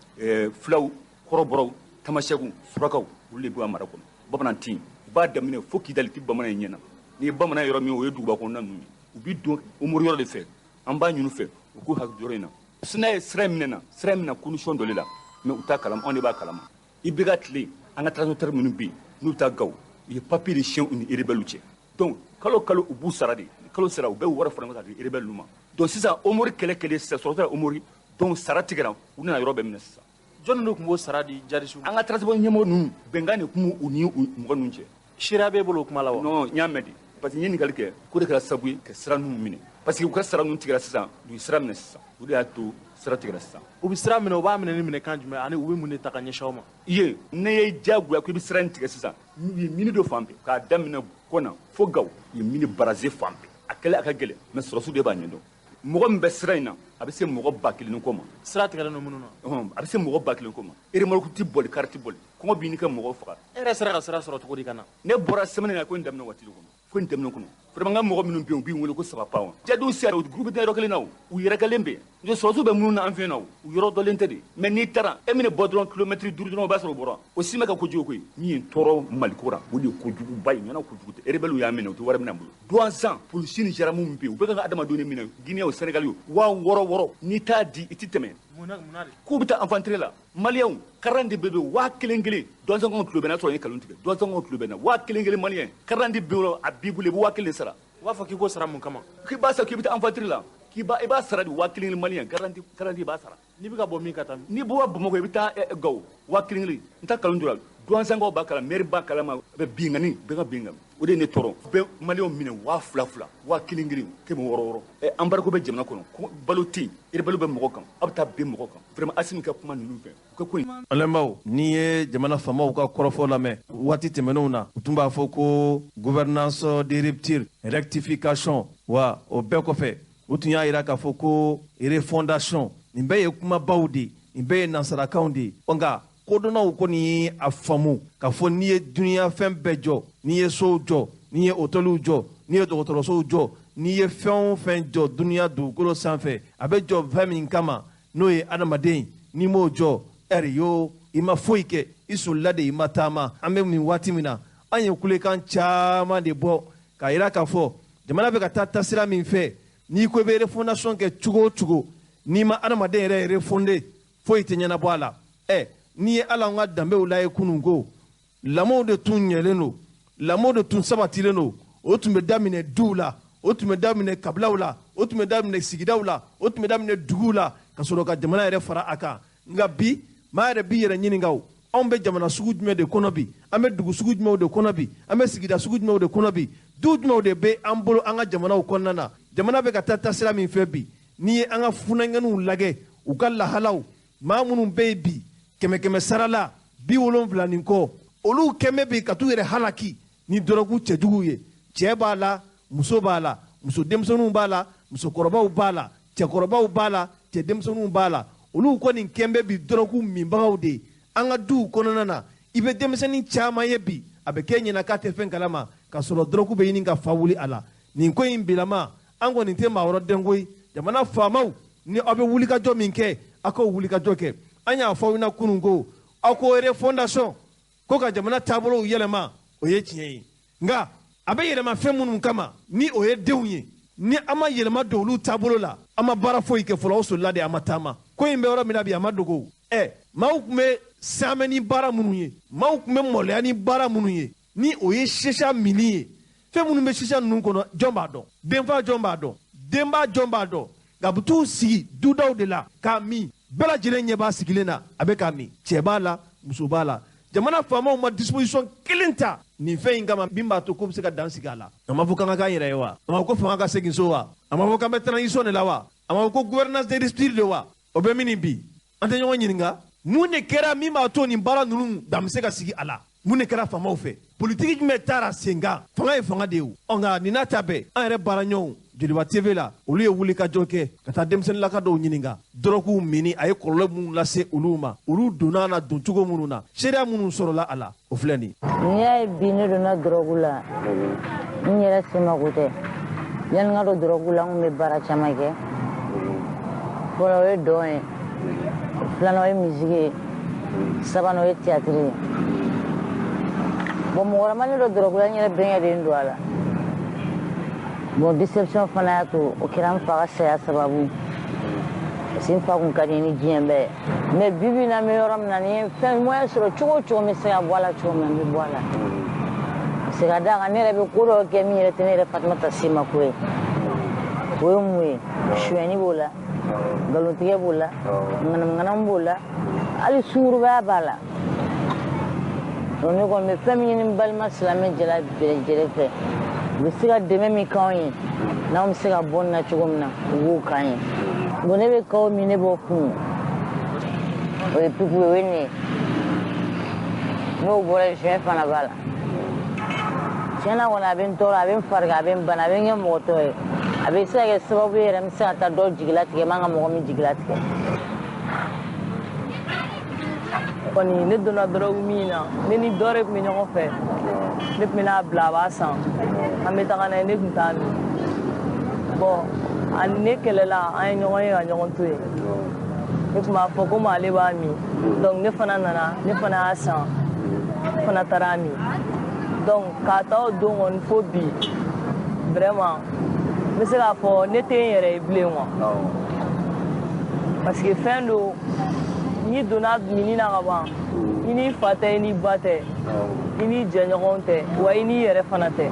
filaw, kɔrɔbɔrɔw, tamasɛkiw, surakaw, olu de bɛ mara kɔnɔ. Bamanan tɛ yen. U b'a daminɛ fo Kidali tɛ bamanan ye ɲɛna. N'i ye bamanan yɔrɔ min, o ye duguba kɔnɔna ninnu ye. U bɛ don Omori yɔrɔ de fɛ, an b'a ɲini u fɛ, u k'u hakili yɔrɔ in na. Sina ye sira in minɛ na, sira in minɛ condition dɔ de la, mais u t'a kalama, anw de b'a kalama. I bɛ ka tile, an ka transporteur minnu bɛ yen, n'u taa Gawo, u ye papier de siyɛn u ni rebelle cɛ. Donc kalo kalo u b'u sara de, kalo sara u bɛ wari fara ɲɔgɔn kan ka di rebelle ma. Donc sisan Omori kɛlɛ kɛlen sisan, sɔrɔtɔ Omori, donc sara tigɛra, u nana yɔrɔ bɛɛ minɛ sisan. Jɔnni de tun b'o sara di jadisiw? An ka transport ɲɛmɔgɔ ninnu, bɛnkan de tun b'u ni mɔgɔ ninnu cɛ. Seereya b'e bolo o kuma la wa? Non, n y'a mɛn de. Parce que n ye ɲininkali kɛ, k'o de kɛra sababu ye ka sira ninnu minɛ. Parce que u ka sara ninnu tigɛra sisan, u ye sira minɛ sisan. O de y'a to sira tigɛra sisan. U bɛ sira minɛ, u b'a minɛ ni minɛkan jumɛn ani u bɛ mun de ta ka ɲɛsin aw ma? Ye, ne ye diyagoya ko i bɛ sira in tigɛ sisan, u ye mini dɔ fan bɛɛ k'a daminɛ Kɔna fo Gawo, u ye mini baraze fan bɛɛ. A kɛlɛ a ka gɛlɛn, mais sɔrɔsiw de b'a ɲɛdɔn. Mɔgɔ min bɛ sira in na, a bɛ se mɔgɔ 1000 ni kɔ ma. Sira tigɛlen don minnu na? A bɛ se mɔgɔ 1000 kɔ ma. Remorque tɛ boli, car tɛ boli. Kɔngɔ b'i ni ka mɔgɔw faga. E yɛrɛ sera ka sira sɔrɔ cogo di ka na? Ne bɔra semaine na, ko in daminɛ waati de kɔnɔ. Ko in daminɛ kɔnɔ. Vraiment n ka mɔgɔ minnu bɛ yen, u b'i wele ko saba pa wa. Jadiw sera, u groupe tɛ yɔrɔ kelen na o. U yɛrɛkɛlen bɛ yen. N'o tɛ sɔrɔsiw bɛ minnu na an fɛ yen nɔ, u yɔrɔ dɔnlen tɛ de. Mais n'i taara, e mana bɔ dɔrɔn kilomɛtiri 5 dɔrɔn, o b'a sɔrɔ u bɔra. O si ma kɛ kojugu koyi. Min ye n tɔɔrɔ Maliko la, o de ye kojuguba ye. Ɲɔgɔnna kojugu tɛ. Rebelle y'a minɛ, u tɛ wari minɛ an bolo. Douentza, polisi ni gendarme min bɛ yen, u bɛ ka adamadenw minɛ. Guinée o, Sénégal o, 6000 n'i t'a di, i tɛ tɛmɛ. K'u bɛ taa infanterie la. Maliyɛnw, carte d'identité bɛ yen, 1000 kelen. Douentza tulo bɛ n na, sɔrɔ n ye nkalon tigɛ. Douentza tulo bɛ n na, 1000 kelen maliyɛn. Carte d'identité bɛ yen, a b'i bolo, i bɛ 1000 sara. U b'a fɔ k'i k'o sara mun kama? K'i b'a sara, k'i bɛ taa infanterie la. K'i b'a, i b'a sara de 1000 kelen maliyɛn. Carte d'identité i b'a sara. N'i bɛ ka bɔ min ka taa min? N'i bɔra Bamakɔ, i bɛ taa Gawo, 1000 kelen. N t'a nkalon tigɛ. Douentza b'a kalama, maire b'a kalama, bɛ binkani, bɛɛ ka binkan. O de ye ne tɔɔrɔ. U bɛ maliyɛnw minɛ 2000 2000 kelen, 600. Embargo bɛ jamana kɔnɔ, ko balo tɛ yen, rebelle bɛ mɔgɔ kan, aw bɛ taa bin mɔgɔ kan. Vraiment Asimi ka kuma ninnu fɛ, u ka ko in. An lamɛnbaaw, n'i ye jamana faamaw ka kɔrɔfɔ lamɛn waati tɛmɛnenw na, u tun b'a fɔ ko gouvernance de rupture, rectification, wa o bɛɛ kɔfɛ, u tun y'a jira k'a fɔ ko refondation. Nin bɛɛ ye kumabaw de ye, nin bɛɛ ye nansarakanw de ye. Nka kodɔnnaw kɔni a faamu k'a fɔ n'i ye dunuya fɛn bɛɛ jɔ, n'i ye sow jɔ, n'i ye hôteliw jɔ, n'i ye dɔgɔtɔrɔsow jɔ, n'i ye fɛn o fɛn jɔ dunuya dugukolo sanfɛ, a bɛ jɔ fɛn min kama, n'o ye adamaden, n'i m'o jɔ, ɛri yo, i ma foyi kɛ, i solila de, i ma taama. An bɛ nin waati min na, an ye kulekan caman de bɔ k'a jira k'a fɔ jamana bɛ ka taa taasira min fɛ, n'i ko i bɛ refondation kɛ cogo o cogo, n'i ma adamaden yɛrɛ refonder, foyi tɛ ɲɛnabɔ a la. N'i ye hali an ka danbew lajɛ kunun ko, lamɔw de tun ɲɛlen don, lamɔw de tun sabatilen don. O tun bɛ daminɛ duw la, o tun bɛ daminɛ kabilaw la, o tun bɛ daminɛ sigidaw la, o tun bɛ daminɛ duguw la, ka sɔrɔ ka jamana yɛrɛ fara a kan. Nka bi, maa yɛrɛ b'i yɛrɛ ɲininka o, Anw bɛ jamana sugu jumɛn de kɔnɔ bi? An bɛ dugu sugu jumɛnw de kɔnɔ bi? An bɛ sigida sugu jumɛnw de kɔnɔ bi? Du jumɛnw de bɛ an bolo an ka jamanaw kɔnɔna na? Jamana bɛ ka taa taasira min fɛ bi, n'i ye an ka funankɛninw lajɛ, u ka lahalaw, maa minnu bɛ yen bi 100 100 sara la 70 ni kɔ, olu kɛmɛ bi ka t'u yɛrɛ halaki ni dɔrɔgu cɛjuguw ye. Cɛ b'a la, muso b'a la, muso denmisɛnninw b'a la, musokɔrɔbaw b'a la, cɛkɔrɔbaw b'a la, cɛ denmisɛnninw b'a la. Olu kɔni kɛn bɛ bi dɔrɔgu minbagaw de ye. An ka duw kɔnɔna na, i bɛ denmisɛnnin caman ye bi, a bɛ kɛ ɲɛna k'a tɛ fɛn kalama, k'a sɔrɔ dɔrɔgu bɛ ɲini ka fa wuli a la. Nin ko in bilama, an kɔni tɛ maa wɛrɛ dɛn koyi. Jamana faamaw, ni aw bɛ wulikajɔ min kɛ, aw k'o wulikajɔ kɛ. An y'a fɔ aw ɲɛna kunun ko aw ko refondation, ko ka jamana taabolow yɛlɛma, o ye tiɲɛ ye. Nka a bɛ yɛlɛma fɛn minnu kama, ni o ye denw ye, ni an ma yɛlɛma don olu taabolo la, an ma baara foyi kɛ fɔlɔ. O solila de, an ma taama. Ko in bɛ yɔrɔ min na bi, a ma dogo. Maaw tun bɛ saamɛ ni baara minnu ye, maaw tun bɛ maloya ni baara minnu ye, ni o ye sisa minni ye, fɛn minnu bɛ sisa ninnu kɔnɔ, jɔn b'a dɔn? Denfa jɔn b'a dɔn? Denba jɔn b'a dɔn? Nka bɛ t'u sigi dudaw de la k'a min. Bɛɛ lajɛlen ɲɛ b'a sigilen na, a bɛ k'a min. Cɛ b'a la, muso b'a la. Jamana faamaw ma disposition kelen ta nin fɛn in kama min b'a to k'o bɛ se ka dan sigi a la. A ma fɔ k'an ka k'an yɛrɛ ye wa? A ma fɔ ko fanga ka segin so wa? A ma fɔ k'an bɛ transition de la wa? A ma fɔ ko gouvernance de rupture de wa? O bɛ min bi, an tɛ ɲɔgɔn ɲininka. Mun de kɛra min b'a to nin baara ninnu dan bɛ se ka sigi a la? Mun de kɛra faamaw fɛ? Politiki jumɛn taara sen kan? Fanga ye fanga de ye o. Ɔ nka nin n'a ta bɛɛ, an yɛrɛ baara ɲɔgɔnw Joliba TV la, olu ye wulikajɔ kɛ ka taa denmisɛnninlaka dɔw ɲininka dɔrɔguw minni a ye kɔlɔlɔ minnu lase olu ma, olu donna a la don cogo minnu na, seereya minnu sɔrɔla a la, o filɛ nin ye. N'i y'a ye bi ne donna dɔrɔgu la, n yɛrɛ semako tɛ. Yanni n ka don dɔrɔgu la, n tun bɛ baara caman kɛ. Fɔlɔ o ye dɔn ye, filanan o ye misiki ye, sabanan o ye théâtre ye. Bon, mɔgɔ wɛrɛ ma ne don dɔrɔgu la, n yɛrɛ bɛnkɛ de ye n don a la. Bon, déception fana y'a to o kɛra n fa ka saya sababu, parce que n fa kun ka di ni diɲɛ bɛɛ ye. Mais bi bi in na, n bɛ yɔrɔ min na, ni ye fɛn moyen sɔrɔ cogo o cogo, n bɛ se ka bɔ a la cogo min na, n bɛ bɔ a la. Parce que ka d'a kan, ne yɛrɛ bɛ ko dɔw kɛ min yɛrɛ tɛ ne yɛrɛ Fatumata Semako ye. O ye mun ye? Sonyɛni b'o la, nkalontigɛ b'o la, ŋanamuŋanamu b'o la, hali sungurubaya b'a la. Donc ne kɔni bɛ fɛn min ɲini n balima silamɛ jala bɛɛ lajɛlen fɛ, u bɛ se ka dɛmɛ min k'anw ye, n'anw bɛ se ka bɔ nin na cogo min na, u b'o k'an ye. Bon, ne bɛ kaw min, ne b'o kun, o ye pipu ye, o ye nin ye. N'o bɔra yen, suɲɛ fana b'a la. Tiɲɛ na kɔni, a bɛ n tɔɔrɔ, a bɛ n farigan, a bɛ n bana, a bɛ n kɛ mɔgɔ tɔ ye. A bɛ se ka kɛ sababu ye yɛrɛ, n bɛ se ka taa dɔw jigilatigɛ, n man ka mɔgɔ min jigilatigɛ. Kɔni ne donna dɔrɔgu min na, ne ni dɔ de tun bɛ ɲɔgɔn fɛ. Ne tun bɛna bila, a b'a san, an bɛ taga n'a ye, ne tun t'a min. Bon, ani ne kɛlɛla, an ye ɲɔgɔn ye ka ɲɔgɔn to yen. Ne tun b'a fɔ komi ale b'a min, donc ne fana nana, ne fana y'a san, ne fana taara a min. Donc k'a ta o don kɔni fo bi, vraiment n bɛ se k'a fɔ ne tɛ n yɛrɛ ye bilen quoi, parce que fɛn don, n'i donna mini na ka ban, i n'i fa tɛ, i n'i ba tɛ, i n'i jɛɲɔgɔnw tɛ, wa i n'i yɛrɛ fana tɛ.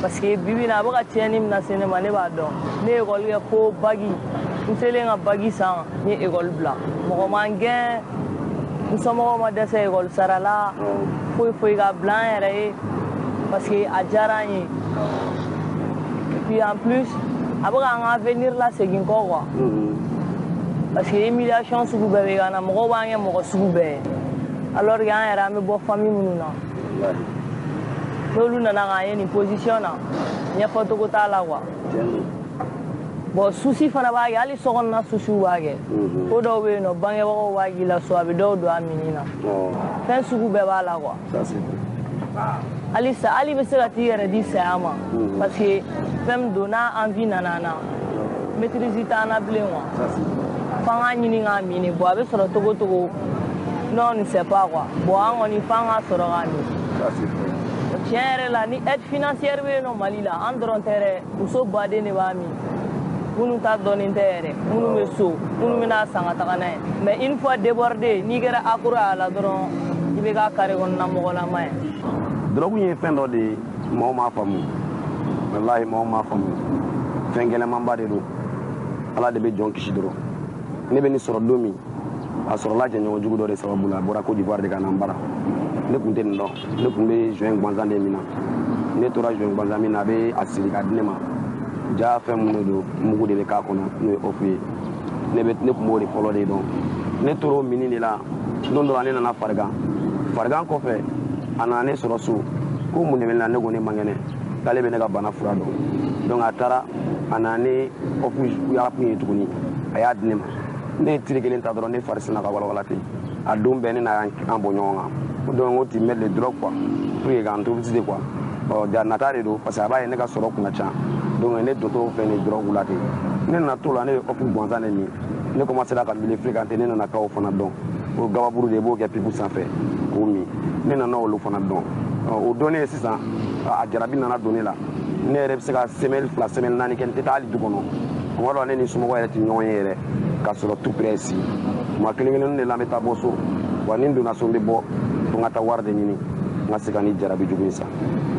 Parce que bi bi in na, a bɛ ka tiɲɛni min lase ne ma, ne b'a dɔn. Ne ye ekɔli kɛ fo bagi, n selen ka bagi san, n ye ekɔli bila. Mɔgɔ ma n gɛn, n somɔgɔw ma dɛsɛ ekɔli sara la, foyi foyi ka bila an yɛrɛ ye, parce que a diyara an ye. Et puis en plus, a bɛ k'an ka avenir lasegin kɔ quoi, parce que humiliation sugu bɛɛ bɛ ka na, mɔgɔw b'an kɛ mɔgɔ sugu bɛɛ ye, alors que an yɛrɛ an bɛ bɔ famille minnu na, n'olu nana k'an ye nin position na, ɲɛfɔcogo t'a la quoi. Bon, souci fana b'a kɛ, hali sokɔnɔna souciw b'a kɛ. Ko dɔw bɛ yen nɔ, bangebagaw b'a k'i la so, a bɛ dɔw don a mini na. Fɛn sugu bɛɛ b'a la quoi. Hali sa, hali bɛ se ka t'i yɛrɛ di saya ma, parce que fɛn min don, n'a envie nana an na, maîtrise t'an na bilen quoi. F'an k'a ɲini k'a min de. Bon, a bɛ sɔrɔ togo togo, non, on ne sait pas quoi. Bon, an kɔni f'an k'a sɔrɔ k'a min. Tiɲɛ yɛrɛ la, ni aide financière bɛ yen nɔ Mali la, an dɔrɔn tɛ dɛ, muso baden de b'a min, minnu ta dɔnnen tɛ yɛrɛ, minnu bɛ so, minnu bɛna san ka taga n'a ye. Mais une fois débordé, n'i kɛra accro a la dɔrɔn, i bɛ k'a carré kɔnɔna mɔgɔlama ye. Dɔrɔgu ye fɛn dɔ de ye, maaw m'a faamu, walahi maaw m'a faamu. Fɛn gɛlɛnmanba de don, Ala de bɛ jɔn kisi dɔrɔn. Ne bɛ nin sɔrɔ don min, A sɔrɔla jɛɲɔgɔn jugu dɔ de sababu la, a bɔra Côte d'Ivoire de ka na n bara. Ne tun tɛ nin dɔn, ne tun bɛ joint gansan de min na. Ne tora joint gansan min na, a bɛ a siri ka di ne ma. Ja fɛn minnu don, mugu de bɛ k'a kɔnɔ, n'o ye ofu ye. Ne tun b'o de fɔlɔ de dɔn. Ne tora o mini de la. Don dɔ la, ne nana farigan. Farigan kɔfɛ, a nana ne sɔrɔ so ko mun de bɛ ne la. Ne ko ne man kɛnɛ, k'ale bɛ ne ka bana fura dɔn. Donc a taara, a nana ni ofu kun ye tuguni, a y'a di ne ma. Ne ye tiri kelen ta dɔrɔn, ne fari sinna ka walawala ten. A don bɛɛ ne n'a an bɔ ɲɔgɔn kan. Donc o ti mettre le drogue quoi, pour que k'an to visiter quoi. Ɔ ja nata de don, parce que a b'a ye ne ka sɔrɔ kun ka ca. Donc ne dontɔ filɛ nin drogue la ten. Ne nana to la, ne ye ofu gansan de min. Ne commencé ka milieu fréquenter, ne nana kaw fana dɔn. O gabakuru de, i b'o kɛ pipe sanfɛ k'o min. Ne nana olu fana dɔn. O dɔnnen sisan, a jarabi nana don ne la. Ne yɛrɛ bɛ se ka semaine 2, semaine 4 kɛ, n tɛ taa hali du kɔnɔ. Kuma dɔ la, ne ni somɔgɔw yɛrɛ tɛ ɲɔgɔn ye yɛrɛ, k'a sɔrɔ tout près ici. Kuma kelen kelennin de la, n bɛ taa bɔ so. Wa ni n donna so, n bɛ bɔ fo n ka taa wari de ɲini, n ka se ka ni jarabi jugu in san.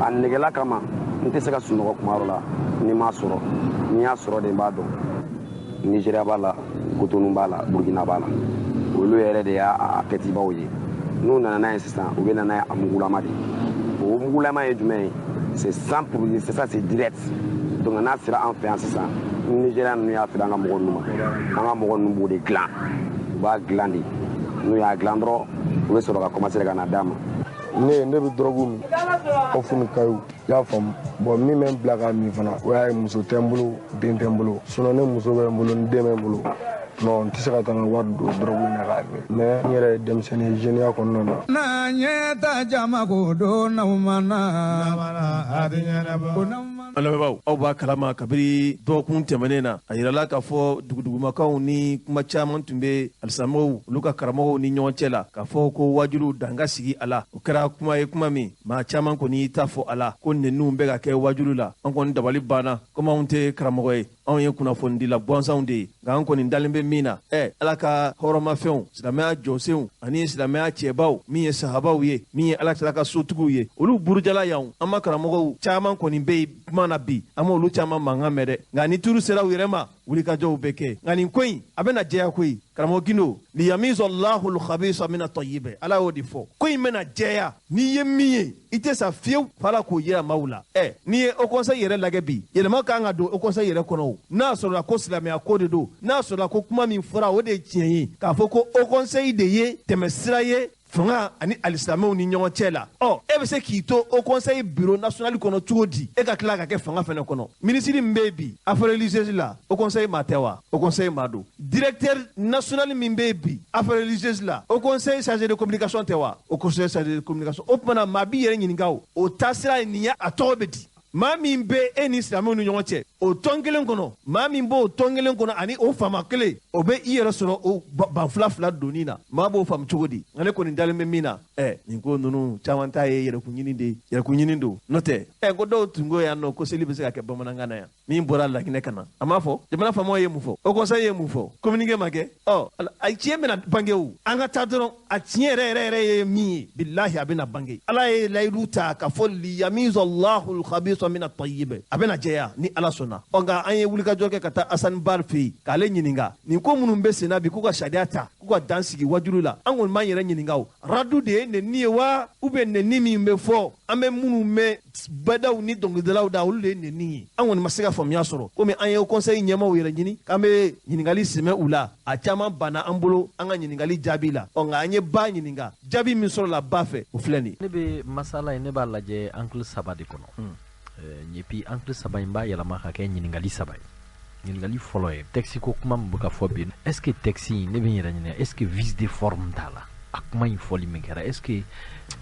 A negela kama, n tɛ se ka sunɔgɔ kuma dɔ la ni n m'a sɔrɔ. Ni n y'a sɔrɔ de, n b'a dɔn. Nigéria b'a la, Cotonou b'a la, Burkina b'a la. Olu yɛrɛ de y'a kɛtibaw ye. N'u nana n'a ye sisan, u bɛ na n'a ye a mugulama de. O mugulama ye jumɛn ye? C'est sans produit, c'est ça, c'est direct. Donc n'a sera an fɛ yan sisan, Nigéria ninnu y'a feere an ka mɔgɔ ninnu ma. An ka mɔgɔ ninnu b'o de dilan. U b'a dilan de. N'u y'a dilan dɔrɔn, u bɛ sɔrɔ ka commencer ka na d'a ma. Ne bɛ drogue min, ofu ni kayu, i y'a faamu. Bon, min bɛ n bila ka min fana, o y'a ye muso tɛ n bolo, den tɛ n bolo. Sinon ne muso bɛ n bolo, ni den bɛ n bolo, non, n tɛ se ka taa n ka wari don drogue in na k'a min. Mais n yɛrɛ ye denmisɛnnin ye, jeunes kɔnɔna na. N'a ɲɛ ta jama ko don n'aw ma na. An lamɛnbaaw, aw b'a kalama, kabiri dɔgɔkun tɛmɛnen na, a yirala k'a fɔ dugudugumakanw ni kuma caman tun bɛ alisilamɛw, olu ka karamɔgɔw ni ɲɔgɔn cɛ la, k'a fɔ ko waajulu dan ka sigi a la. O kɛra kuma ye, kuma min maa caman kɔni y'i ta fɔ a la, ko nɛniw bɛ ka kɛ waajulu la. An kɔni dabali banna. Komi anw tɛ karamɔgɔ ye, anw ye kunnafonidila gansanw de ye, nka an kɔni dalen bɛ min na, Ala ka hɔrɔnmafɛnw, silamɛya jɔsenw ani silamɛya cɛbaw, min ye sahabaw ye, min ye Ala ka sotigiw ye, olu burujala yan. An ma karamɔgɔw caman kɔni bɛ yen kuma na bi, an m'olu caman mankan mɛn dɛ, nka ni turu sera u yɛrɛ ma, wulikajɔw bɛ kɛ. Nka nin ko in, a bɛna jɛya koyi. Karamɔgɔ Gindo, liyamiza Allahu lkhabisa mina tayyibe, Ala y'o de fɔ. Ko in bɛna jɛya. N'i ye min ye, i tɛ sa fiyewu f'Ala k'o yira maaw la. N'i ye Haut Conseil yɛrɛ lajɛ bi, yɛlɛma kan ka don Haut Conseil yɛrɛ kɔnɔ. N'a sɔrɔla ko silamɛya ko de don, n'a sɔrɔla ko kuma min fɔra, o de ye tiɲɛ ye, k'a fɔ ko Haut Conseil de ye tɛmɛsira ye fanga ani alisilamɛw ni ɲɔgɔn cɛ la. Ɔ, e bɛ se k'i to Haut Conseil bureau national kɔnɔ cogo di, e ka tila ka kɛ fanga fɛnɛ kɔnɔ? Minisiri min bɛ yen bi affaires religieuses la, Haut Conseil maa tɛ wa? Haut Conseil maa don. Directeur national min bɛ yen bi affaires religieuses la, Haut Conseil chargé de communication tɛ wa? Haut Conseil chargé de communication. O tuma na, maa b'i yɛrɛ ɲininka, o taasira ye nin ye, a tɔgɔ bɛ di? Maa min bɛ e ni silamɛw ni ɲɔgɔn cɛ o tɔn kelen kɔnɔ, maa min b'o tɔn kelen kɔnɔ ani o faama kelen, o bɛ i yɛrɛ sɔrɔ o ban fila fila donni na, maa b'o faamu cogo di? Nka ne kɔni dalen bɛ min na, nin ko ninnu caman ta ye yɛrɛkun ɲini de, yɛrɛkun ɲini don. N'o tɛ, ko dɔw tun ko yan nɔ ko seli bɛ se ka kɛ bamanankan na yan. Min bɔra Laginɛ ka na, a m'a fɔ. Jamana faamaw ye mun fɔ? Haut Conseil ye mun fɔ? Communiqué ma kɛ. Ɔ, a tiɲɛ bɛna bange. O an ka taa dɔrɔn, a tiɲɛ yɛrɛ yɛrɛ yɛrɛ ye min ye, bilahi, a bɛna bange. Ala ye layidu ta k'a fɔ liyamiza Allahu lkhabisa mina tayyib, a bɛna jɛya ni Ala sɔnna. Ɔ, nka an ye wulikajɔ kɛ ka taa Asani Bar fɛ yen k'ale ɲininka nin ko minnu bɛ sen na bi, k'u ka sariya ta k'u ka dan sigi wajulu la. An kɔni b'an yɛrɛ ɲininka, o radu de ye nɛni ye wa, ou bien nɛni min bɛ fɔ, an bɛ minnu mɛn bɛdaw ni dɔnkilidalaw da, olu de ye nɛni ye? An kɔni ma se ka faamuya sɔrɔ. Komi an ye conseil ɲɛmaaw yɛrɛ ɲini k'an bɛ ɲininkali sɛmɛ u la, a caman banna an bolo an ka ɲininkali jaabi la. Ɔ, nka an ye ba ɲininka, jaabi min sɔrɔla ba fɛ, o filɛ nin ye. Ne bɛ masala in, ne b'a lajɛ angle saba de kɔnɔ. Et puis angle saba in b'a yɛlɛma ka kɛ ɲininkali saba ye. Ɲininkali fɔlɔ ye texte ko kuma min bɛ ka fɔ bi, est ce que texte in, ne bɛ n yɛrɛ ɲininka, est ce que vice de forme t'a la? A kuma in fɔli min kɛra, est ce que,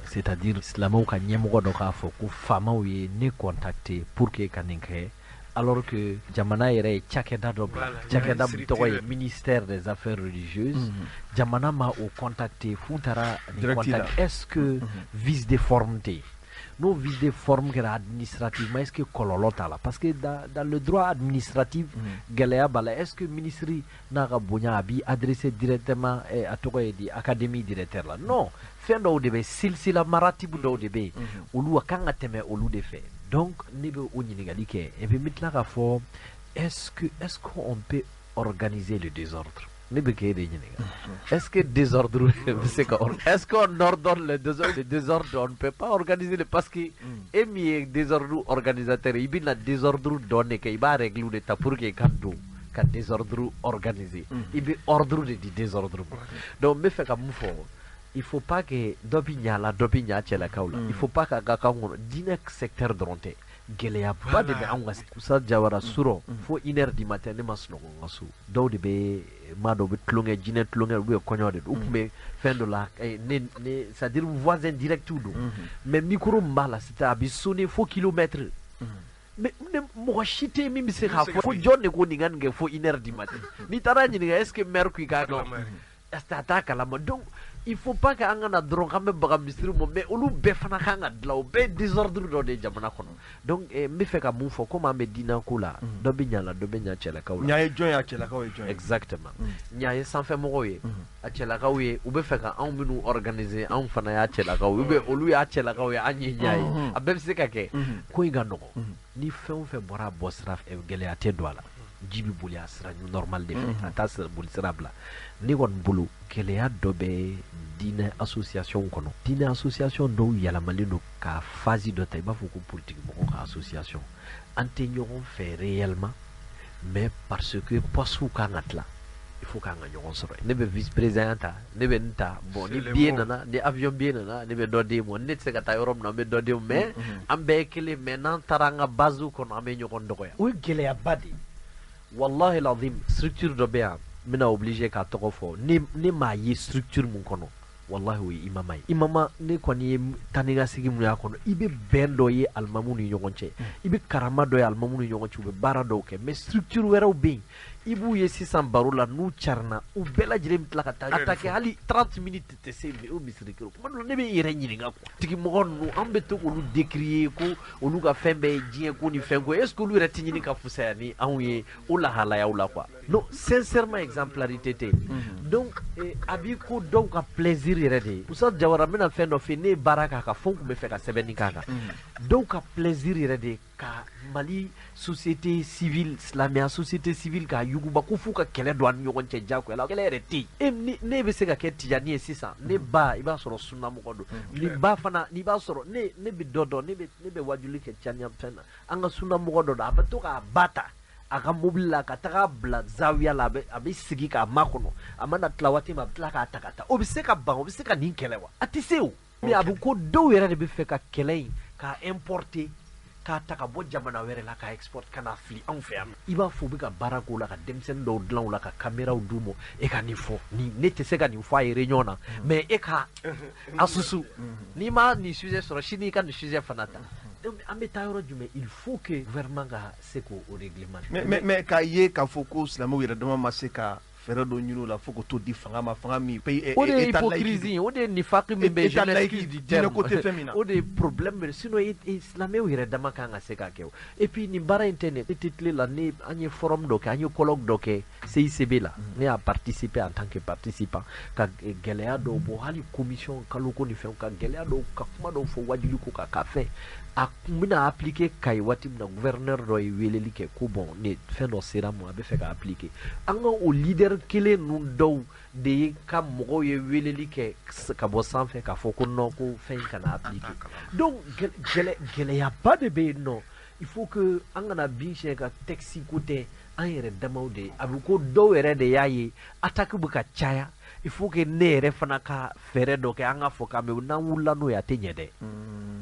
c'est à dire, silamɛw ka ɲɛmɔgɔ dɔ k'a fɔ ko faamaw ye ne contacter pour que ka nin kɛ, alors que jamana yɛrɛ ye cakɛda dɔ bila, cakɛda min tɔgɔ ye ministère des Affaires religieuses, jamana ma o contacter f'u taara nin contact, est ce que vice de forme tɛ yen? N'o vice de forme kɛra administrativement, est ce que kɔlɔlɔ t'a la? Parce que dans le droit administratif, gɛlɛya b'a la. Est ce que ministre n'a ka bonya, a b'i adressé directement, a tɔgɔ ye di, académie directeur la? Non, fɛn dɔw de bɛ silsila maratibu dɔw de bɛ yen, olu a kan ka tɛmɛ olu de fɛ. Donc ne bɛ o ɲininkali kɛ. Et puis n bɛ tila k'a fɔ, est ce qu'on peut organiser le désordre? Ne bɛ k'e de ɲininka. Est-ce que désordre bɛ se ka, est-ce qu'on ordonne le désordre? Le désordre, on ne peut pas organiser le, parce que e min ye désordre organisateur, i bɛna désordre dɔn de kɛ, i b'a règle de ta pour que i ka don ka désordre organiser. I bɛ ordre de di désordre ma. Donc n bɛ fɛ ka mun fɔ? Il faut pas que dɔ bi ɲa la, dɔ bi ɲa cɛlakaw la. Il faut pas ka ka k'anw kɔnɔ diinɛ secteur dɔrɔn tɛ, gɛlɛyaba de bɛ anw ka. Usa Jawara, surɔ fo 1h du matin ne ma sunɔgɔ n ka so. Dɔw de bɛ maa dɔw bɛ tulonkɛ, jinɛ tulonkɛ ou bien kɔɲɔ de don, u tun bɛ fɛn dɔ la, ne c'est à dire voisin direct don, mais micro min b'a la, c'est a bɛ sonner fo kilomètre. Mais ne mɔgɔ si tɛ min bɛ se k'a fɔ ko jɔn de ko nin ka nin kɛ fo 1h du matin. N'i taara ɲininka, est ce que maire ko i k'a dɔn, est ce que a t'a kalama? Donc il faut pas que an ka na dɔrɔn k'an bɛ baga misiri ma, mais olu bɛɛ fana kan ka dilan, o bɛɛ ye désordre dɔ de ye jamana kɔnɔ. Donc n bɛ fɛ ka mun fɔ? Komi an bɛ diinɛ ko la, dɔ bɛ ɲa la, dɔ bɛ ɲa cɛlakaw la. Ɲa ye jɔn ye? A cɛlakaw ye jɔn ye? Exactement, ɲa ye sanfɛmɔgɔw ye, a cɛlakaw ye, u bɛ fɛ ka anw minnu organiser, anw fana y'a cɛlakaw ye, ou bien olu y'a cɛlakaw ye, an ye ɲa ye, a bɛɛ bɛ se ka kɛ. Ko in ka nɔgɔn ni fɛn o fɛn bɔra a bɔ sira fɛ, gɛlɛya tɛ don a la. Ji bɛ boli a sira normal de fɛ, a t'a boli sira bila. Ne kɔni bolo, gɛlɛya dɔ bɛ diinɛ association kɔnɔ. Diinɛ association dɔw yɛlɛmalen don ka phase dɔ ta, i b'a fɔ ko politique mɔgɔw ka association. An tɛ ɲɔgɔn fɛ réellement, mais parce que poste kan ka tila, il faut k'an ka ɲɔgɔn sɔrɔ. Ne bɛ vice président ta, ne bɛ nin ta, bon, ni billet nana, ni avion billet nana, ne bɛ dɔ d'e ma. Ne tɛ se ka taa yɔrɔ min na, n bɛ dɔ d'e ma, mais an bɛɛ ye kelen. Mais n'an taara an ka base kɔnɔ, an bɛ ɲɔgɔn dɔgɔya. O ye gɛlɛyaba de ye, wallahi lazim. Structure dɔ bɛ yan, n bɛna obligé k'a tɔgɔ fɔ. Ne m'a ye structure mun kɔnɔ, wallahi, o ye imama ye. Imama, ne kɔni ye taa ni ka segin mun y'a kɔnɔ, i bɛ bɛn dɔ ye alimamu ni ɲɔgɔn cɛ, i bɛ karama dɔ ye alimamu ni ɲɔgɔn cɛ, u bɛ baara dɔw kɛ. Mais structure wɛrɛw bɛ yen, i b'u ye sisan baro la, n'u carina, u bɛɛ lajɛlen bɛ tila ka taa attaquer, hali 30 minutes tɛ se o misiri kelen. Kuma dɔ la, ne bɛ n yɛrɛ ɲininka quoi, tigimɔgɔ ninnu, an bɛ to k'olu décrier ko olu ka fɛn bɛɛ ye diɲɛ ko ni fɛn ko, est ce que olu yɛrɛ tɛ ɲini ka fisaya ni anw ye o lahalayaw la quoi? Non, sincèrement, exemplarité tɛ yen. Donc a b'i ko dɔw ka plaisir yɛrɛ de ye. Usa Jawara, n bɛna fɛn dɔ f'i ye, ne ye baara k'a kan fo n tun bɛ fɛ ka sɛbɛnni k'a kan. Dɔw ka plaisir yɛrɛ de ye ka Mali société civile, silamɛya société civile, k'a yuguba ko f'u ka kɛlɛ don an ni ɲɔgɔn cɛ diyagoya la. Kɛlɛ yɛrɛ tɛ yen. E ni ne bɛ se ka kɛ tijani ye sisan, ne ba, i b'a sɔrɔ sunnamɔgɔ don, ni ba fana, n'i b'a sɔrɔ ne bɛ dɔ dɔn, ne bɛ wajuli kɛ tijaniya fɛn na, an ka sunnamɔgɔ dɔ don, a bɛ to k'a ba ta a ka mobili la ka taga bila zawiya la, a bɛ sigi k'a makɔnɔ, a mana tila waati min, a bɛ tila k'a ta ka taa. O bɛ se ka ban, o bɛ se ka nin kɛlɛ wa? A tɛ se o. Mais a bɛ ko dɔw yɛrɛ de bɛ fɛ ka kɛlɛ in k'a importer, k'a ta ka bɔ jamana wɛrɛ la, k'a export ka na fili anw fɛ yan. I b'a fɔ u bɛ ka baara k'o la, ka denmisɛnnin dɔw dilan o la, ka caméraw d'u ma. E ka nin fɔ nin, ne tɛ se ka nin fɔ a ye réunion na, mais e ka a susu. N'i ma nin sujet sɔrɔ sini, i ka nin sujet fana ta. Donc an bɛ taa yɔrɔ jumɛn? Il faut que gouvernement ka se k'o réglementer. Mais k'a ye k'a fɔ ko silamɛw yɛrɛ dama ma se ka fɛɛrɛ dɔ ɲini o la, fo ka t'o di fanga ma, fanga min O de ye hypocrisie, o de ye nifaqi min bɛ, état laïque, diinɛ ko tɛ fɛn min na. O de ye problème bɛ. Sinon silamɛw yɛrɛ dama kan ka se k'a kɛ o. Et puis nin baara in tɛ nin ne tɛ tile la, ne an ye forum dɔ kɛ, an ye colloque dɔ kɛ CICB la, ne y'a participer en tant que participant, ka gɛlɛya dɔw bɔ, hali commission kaloko ni fɛnw, ka gɛlɛya dɔw, ka kuma dɔw fɔ wajuli ko kan, ka fɛn a kun bɛna appliquer Kayi waati min na, gouverneur dɔ ye weleli kɛ ko bon, ne fɛn dɔ sera ma, a bɛ fɛ ka appliquer. An ka o leader kelen ninnu dɔw de ye ka mɔgɔw ye weleli kɛ ka bɔ sanfɛ k'a fɔ ko non, ko fɛn in kana appliquer. Donc gɛlɛyaba de bɛ yen nɔ. Il faut que an kana bin siɲɛ ka texte ko tɛ, an yɛrɛ damaw de ye. A bɛ ko dɔw yɛrɛ de y'a ye attaque bɛ ka caya, il faut que ne yɛrɛ fana ka fɛɛrɛ dɔ kɛ, an ka fɔ k'an bɛ n'an wulila n'o ye, a tɛ ɲɛ dɛ.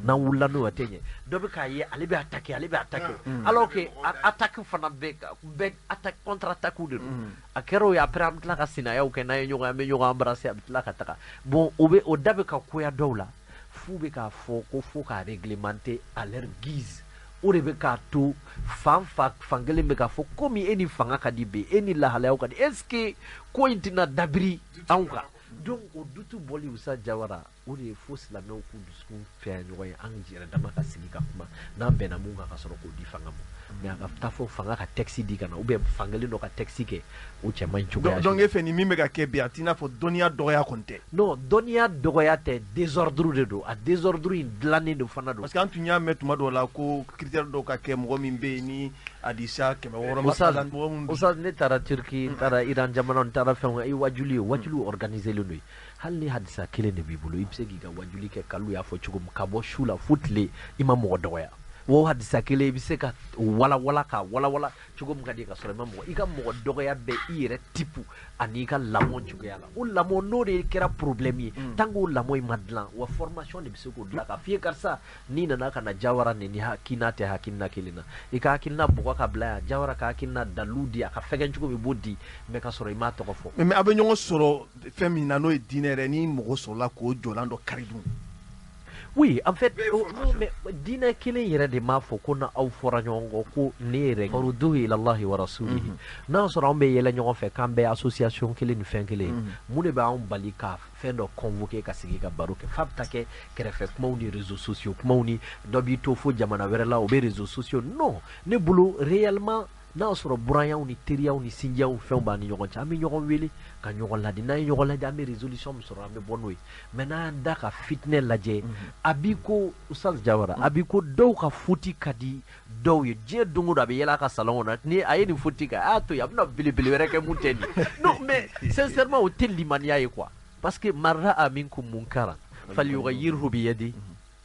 N'an wulila n'o ye, a tɛ ɲɛ. Dɔ bɛ k'a ye, ale bɛ attaquer, ale bɛ attaquer, alors que attaque fana bɛ bɛɛ attaque contre attaque de don. A kɛra o ye, après an bɛ tila ka sinayaw kɛ, n'an ye ɲɔgɔn ye, an bɛ ɲɔgɔn embrasser, a bɛ tila ka taga. Bon, o bɛ o da bɛ ka koya dɔw la, f'u bɛ k'a fɔ ko fo k'a réglementer à leur guise. O de bɛ k'a to fan fa fan kelen bɛ k'a fɔ komi e ni fanga ka di bi, e ni lahalayaw ka di, est ce que ko in tɛna dabiri anw kan? Donc o dutu bɔli, Usa Jawara, o de ye fo silamɛw k'u dusukun fɛya ɲɔgɔn ye, an yɛrɛ dama ka sigi ka kuma, n'an bɛnna mun kan, ka sɔrɔ k'o di fanga ma. Mais a ka taa fɔ fanga ka texte di ka na ou bien fankelen dɔ ka texte kɛ, o cɛ man ɲi cogoya si la. Donc e fɛ nin min bɛ ka kɛ bi, a t'i n'a fɔ dɔnniya dɔgɔya kɔni tɛ? Non, dɔnniya dɔgɔya tɛ, désordre de don. A désordre in dilannen de fana don. Parce que an tun y'a mɛn tuma dɔw la ko critère dɔw ka kɛ, mɔgɔ min bɛ yen ni hadisa 600 masala, mɔgɔ min. Oustaz, ne taara Turquie, n taara Iran jamana, n taara fɛnw, i wajuli ye wajuli organisé len don. Hali ni hadisa kelen de b'i bolo, i bɛ se k'i ka wajuli kɛ k'alu y'a fɔ cogo min, ka bɔ su la fo tile, i ma mɔgɔ dɔgɔya. O hadisa kelen, i bɛ se ka walawala ka walawala cogo min ka di, ka sɔrɔ i ma mɔgɔ, i ka mɔgɔ dɔgɔya bɛ i yɛrɛ type ani i ka lamɔ cogoya la. O lamɔ n'o de kɛra problème ye, tant que o lamɔ in ma dilan, wa formation de bɛ se k'o dilan, k'a f'i ye karisa, n'i nana ka na Jawara nin ni hakilina tɛ hakilina kelen na, i ka hakilina bɔgɔ ka bila yan, Jawara ka hakilina dalilu di, a ka fɛgɛn cogo min, i b'o di, mais ka sɔrɔ i m'a tɔgɔ fɔ. Mais a bɛ ɲɔgɔn sɔrɔ fɛn min na, n'o ye diinɛ yɛrɛ, ni mɔgɔ sɔrɔla k'o jɔlan dɔ kari dun. Oui, en fait, non, mais diinɛ kelen yɛrɛ de m'a fɔ ko na aw fɔra ɲɔgɔn kɔ ko ne yɛrɛ farudduhu ila Allahi wa rasulihi. N'a y'a sɔrɔ anw bɛ yɛlɛ ɲɔgɔn fɛ k'an bɛɛ association kelen ni fɛn kelen, mun de bɛ anw bali ka fɛn dɔ convoquer ka sigi ka baro kɛ, f'a bɛ taa kɛ kɛrɛfɛ kumaw ni réseaux sociaux kumaw, ni dɔ b'i to fo jamana wɛrɛ la, o bɛ réseaux sociaux? Non, ne bolo, réellement, n'a y'a sɔrɔ buranyaw ni teriyaw ni sinjiyaw fɛnw b'an ni ɲɔgɔn cɛ, an bɛ ɲɔgɔn wele ka ɲɔgɔn ladi. N'an ye ɲɔgɔn ladi, an bɛ résolution min sɔrɔ, an bɛ bɔ n'o ye. Mais n'an y'an da ka fitinɛ lajɛ, a b'i ko Oustaz Jawara, a b'i ko dɔw ka faute ka di dɔw ye. Diɲɛ don o don, a bɛ yɛlɛ a ka salon kɔnɔ, ni a ye nin faute kɛ, a y'a to yen, a bɛna belebele wɛrɛ kɛ mun tɛ nin. Non, mais sincèrement, o tɛ limaniya ye quoi, parce que man ra'a minkum munkaran falyughayyirhu biyadihi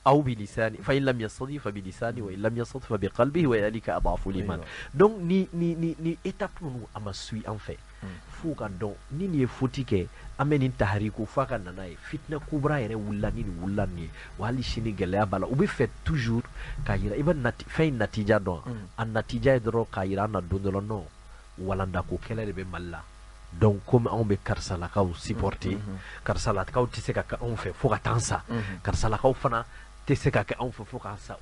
aw bilisani fa in lam yastati fa bilisani wa in lam yastati fa biqalbihi wa dhalika adhafu liman. Donc ni étape ninnu, a ma suit an fɛ f'u ka dɔn ni nin ye faute kɛ, an bɛ nin tahariku f'a ka na n'a ye. Fitinɛ kubra yɛrɛ wulila ni nin wulila nin ye, wa hali sini gɛlɛya b'a la. U bɛ fɛ toujours k'a yira i bɛ fɛn in natija dɔn, a natija ye dɔrɔn k'a yira an na don dɔ la. Non, walandako kɛlɛ de bɛ Mali la. Donc komi anw bɛ karisalakaw supporter, karisalakaw tɛ se ka kɛ anw fɛ fo ka taa sa, karisalakaw fana tɛ se ka kɛ anw fɛ fo k'an sa.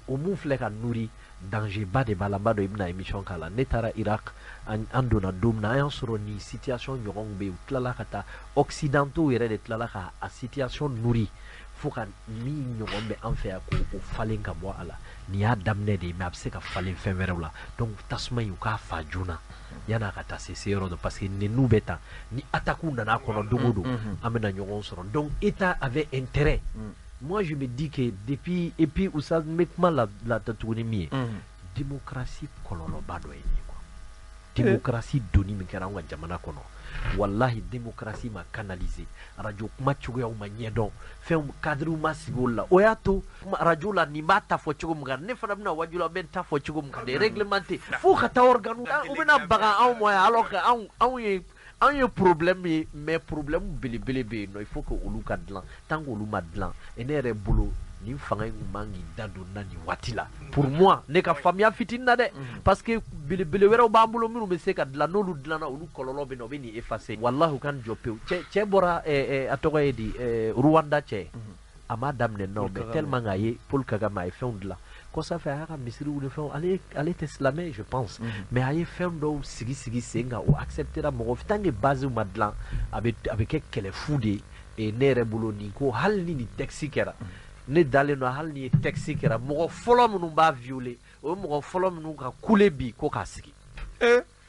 O mun filɛ ka nourri, danger ba de b'a la. N b'a dɔn i bɛna émission k'a la. Ne taara Irak, an donna don min na, an y'a sɔrɔ nin situation ɲɔgɔnw bɛ yen. U tilala ka taa, occidentaux yɛrɛ de tilala ka a situation nourri fo ka min ɲɔgɔn bɛ an fɛ yan k'o falen ka bɔ a la. Nin y'a daminɛ de ye, mais a bɛ se ka falen fɛn wɛrɛw la. Donc tasuma in, u k'a fa joona yan'a ka taa se yɔrɔ dɔ, parce que ninnu bɛ tan ni attaque nana a kɔnɔ don o don, an bɛna ɲɔgɔn sɔrɔ. Donc État avait intérêt. Moi, je me dis que depuis, et puis Oustaz, n bɛ kuma la la tuguni min ye, démocratie kɔlɔlɔba dɔ ye nin ye quoi. Démocratie donni min kɛra an ka jamana kɔnɔ, walahi, démocratie ma canaliser, radio kuma cogoyaw ma ɲɛdɔn, fɛnw cadre ma sigi o la. O y'a to radio la, nin b'a ta fɔ cogo min kan, ne fana bɛna waju la, n bɛ n ta fɔ cogo min kan de, réglementé fo ka taa organe, u bɛna baga anw ma yan, alors que anw ye problème ye. Mais problème belebele bɛ yen nɔ, il faut que olu ka dilan. Tant que olu ma dilan, et ne yɛrɛ bolo, nin fanga in kun man k'i da don na nin waati la, pour moi, ne ka faamuya fitinin na dɛ, parce que belebele wɛrɛw b'an bolo minnu bɛ se ka dilan. N'olu dilanna, olu kɔlɔlɔ bɛ na, o bɛ nin effacer. Walahi, u ka nin jɔ pewu. Cɛ bɔra, a tɔgɔ ye di, Rwanda cɛ, a m'a daminɛ non, mais tellement k'a ye Paul Kagame, a ye fɛnw dilan kɔsa fɛ, a y'a ka misiriw ni fɛnw. Ale tɛ silamɛ, je pense, mais a ye fɛn dɔw sigi sigi sen kan, o acceptera mɔgɔ. Tant que base ma dilan, a bɛ kɛ kɛlɛ fu de ye. Ne yɛrɛ bolo, nin ko, hali ni nin texte kɛra, ne dalen don, hali ni ye texte kɛra, mɔgɔ fɔlɔ minnu b'a violer, o ye mɔgɔ fɔlɔ minnu ka kule bi ko k'a sigi.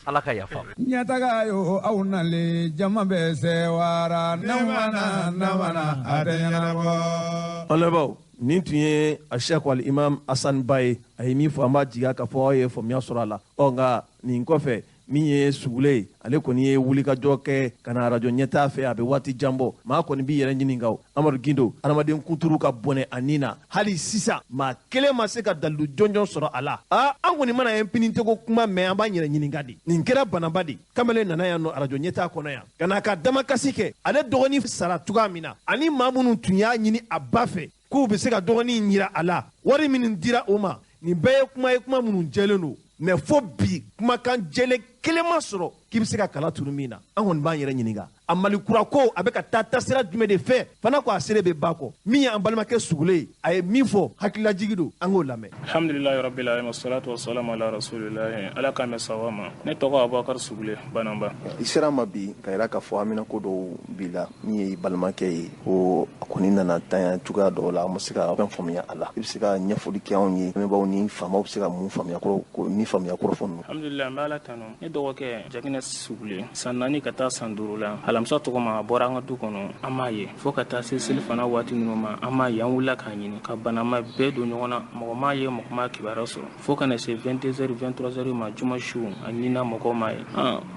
Ala ka yafa. Ɲɛtaga yo, aw nalen, jama bɛ sewara, namana namana, a tɛ ɲɛnabɔ. An lamɛnbaaw, nin tun ye a Cheikh al Imam Asan Ba ye. A ye min fɔ, an b'a jigiya k'a fɔ aw ye faamuya sɔrɔ a la. Ɔ nka nin kɔfɛ, min ye Sugule ye, ale kɔni ye wulikajɔ kɛ ka na arajo ɲɛtaa fɛ, a bɛ waati jan bɔ. Maa kɔni b'i yɛrɛ ɲininka o, Amadu Gindo, adamaden kunturu ka bɔnɛ a nin na. Hali sisan, maa kelen ma se ka dalilu jɔnjɔn sɔrɔ a la. Aa, an kɔni mana impunité ko kuma mɛn, an b'an yɛrɛ ɲininka de. Nin kɛra banaba de. Kamalen nana yan nɔ arajo ɲɛtaa kɔnɔ yan ka n'a ka damakasi kɛ. Ale dɔgɔnin sara cogoya min na, ani maa minnu tun y'a ɲini a ba fɛ k'u bɛ se ka dɔgɔnin yira a la, wari minnu dira o ma, nin bɛɛ ye kuma ye, kuma minnu jɛlen don. Mais fo bi, kumakan jɛlen kelen ma sɔrɔ k'i bɛ se ka kala turu min na. An kɔni b'an yɛrɛ ɲininka, a Mali kura ko a bɛ ka taa taasira jumɛn de fɛ? Fana ko a seere bɛ ba kɔ. Min ye an balimakɛ Sugule ye, a ye min fɔ hakililajigi don, an k'o lamɛn. Alhamdulilayi rabbil alamin, wassalatu wassalamu ala rasulillahi. Ala k'an bɛn sawaba ma. Ne tɔgɔ Abubakar Sugule Bananba. I sera ma bi ka yira k'a fɔ haminako dɔw b'i la. Min ye i balimakɛ ye, ko a kɔni nana tanya cogoya dɔw la, an ma se ka fɛn faamuya a la. I bɛ se ka ɲɛfɔli kɛ anw ye, lamɛnbaaw ni faamaw bɛ se ka mun faamuya kɔrɔ ni faamuya kɔrɔfɔ ninnu? Alhamdulilayi, an bɛ Ala tanu. Ne dɔgɔkɛ Jaginɛ Sugule, san 4 ka taa san 5 la, alamisa tɔgɔma a bɔra an ka du kɔnɔ, an m'a ye fo ka taa se selifana waati ninnu ma, an m'a ye. An wulila k'a ɲini ka banama bɛɛ don ɲɔgɔn na, mɔgɔ m'a ye, mɔgɔ m'a kibaruya sɔrɔ, fo ka na se 22h 23h ma juma su, a ɲinina mɔgɔw m'a ye.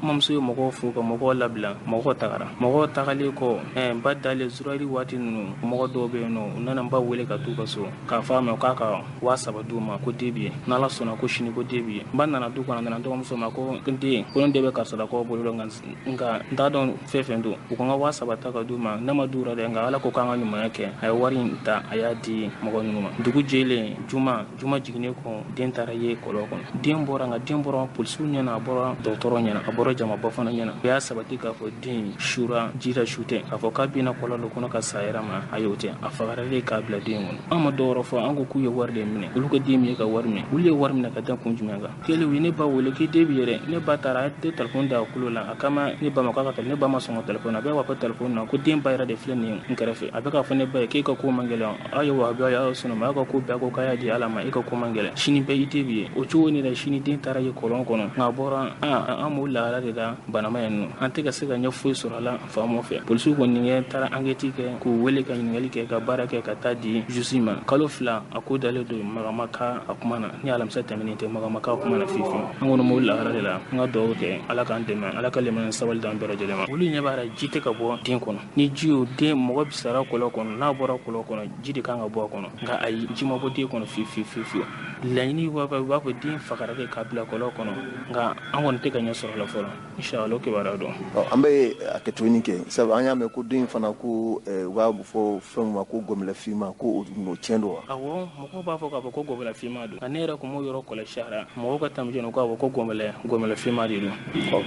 Mamuso ye mɔgɔw fo ka mɔgɔw labila, mɔgɔw tagara. Mɔgɔw tagalen kɔ, ba dalen zurali waati ninnu, mɔgɔ dɔw bɛ yen nɔ, u nana n ba wele ka t'u ka so k'a fɔ a ma k'a ka 3000 d'u ma, ko den bɛ yen, n'Ala sɔnna ko sini ko den bɛ yen. Ba nana du kɔnɔ, a nana dɔgɔmuso ma ko n den, ko n den bɛ karisalakaw bolo, nka n t'a dɔn fɛn fɛn don. U ko n ka 3000 ta ka d'u ma, ne ma d'u la dɛ, nka Ala ko k'an ka ɲumanya kɛ. A ye wari in ta, a y'a di mɔgɔ ninnu ma. Dugu jɛlen, juma jiginnen kɔ, den taara ye kɔlɔn kɔnɔ. Den bɔra, nka den bɔra polisiw ɲɛna, a bɔra dɔgɔtɔrɔ ɲɛna, a bɔra jamaba fana ɲɛna. U y'a sabati k'a fɔ den sura ji la su tɛ, k'a fɔ k'a binna kɔlɔn dɔ kɔnɔ ka sa yɛrɛ ma, a y'o tɛ, a fagara de k'a bila den kɔnɔ. An ma dɔwɛrɛ fɔ, an ko k'u ye wari de minɛ, olu ka den min ye ka wari minɛ, olu ye wari minɛ ka da kun jumɛn kan? Kelen, u ye ne ba wele k'i den bi yɛrɛ. Ne ba taara, a ye telefɔni da a kulo la, a kama ne ba ma k'a ka ne ba ma sɔn ka telefɔni na. A bɛ b'a fɔ telefɔni na ko den ba yɛrɛ de filɛ nin ye n kɛrɛfɛ. A bɛ k'a fɔ ne ba ye k'e ka ko man gɛlɛn, aw ye wahabiya, aw ye sunama, aw ka ko bɛɛ ko k'a y'a di Ala ma, e ka ko man gɛlɛn, sini bɛɛ i den bi ye. O cogo ni la sini den taara ye kɔlɔn kɔnɔ, nka a bɔra an m'o lahala de la banama yen nɔ. An tɛ ka se ka ɲɛ foyi sɔrɔ a la faamaw fɛ. Polisiw kɔni kɛ taara enquête kɛ, k'u wele ka ɲininkali kɛ, ka baara kɛ ka taa di juge ma. Kalo 2 a ko dalen don, magama ka a kuma na. Ni alamisa tɛmɛnen tɛ, magama ka kuma na fiyewu. An kɔni m'o lahala de la. An ka dugawu kɛ, Ala k'an dɛmɛ, Ala ka limaniya sabali d'an bɛɛ lajɛlen ma. Olu ɲɛ b'a la ji tɛ ka bɔ den kɔnɔ. Ni ji y'o den, mɔgɔ bɛ sara kɔlɔn kɔnɔ, n'a bɔra kɔlɔn kɔnɔ, ji de kan ka bɔ a kɔnɔ, nka ayi, ji ma bɔ den kɔnɔ fiyewu fiyewu fiyewu. Laɲini b'a fɔ den fagara de k'a bila kɔlɔn kɔnɔ, nka an kɔni tɛ ka ɲɛ sɔrɔ a la fɔlɔ. Inshallah, o kibaruya dɔn. An bɛ a kɛcogo kɛ sabu an y'a mɛn ko den fana ko u b'a fɔ fɛn ma ko gɔbɛlɛfinma, ko o tiɲɛ don wa? Awɔ, mɔgɔw b'a fɔ k'a fɔ ko gɔbɛlɛfinma don, nka ne yɛrɛ kun m'o yɔrɔ kɔlɔsi a la. Mɔgɔw ka taamasiyɛn k'a fɔ ko gɔbɛlɛfinma de don.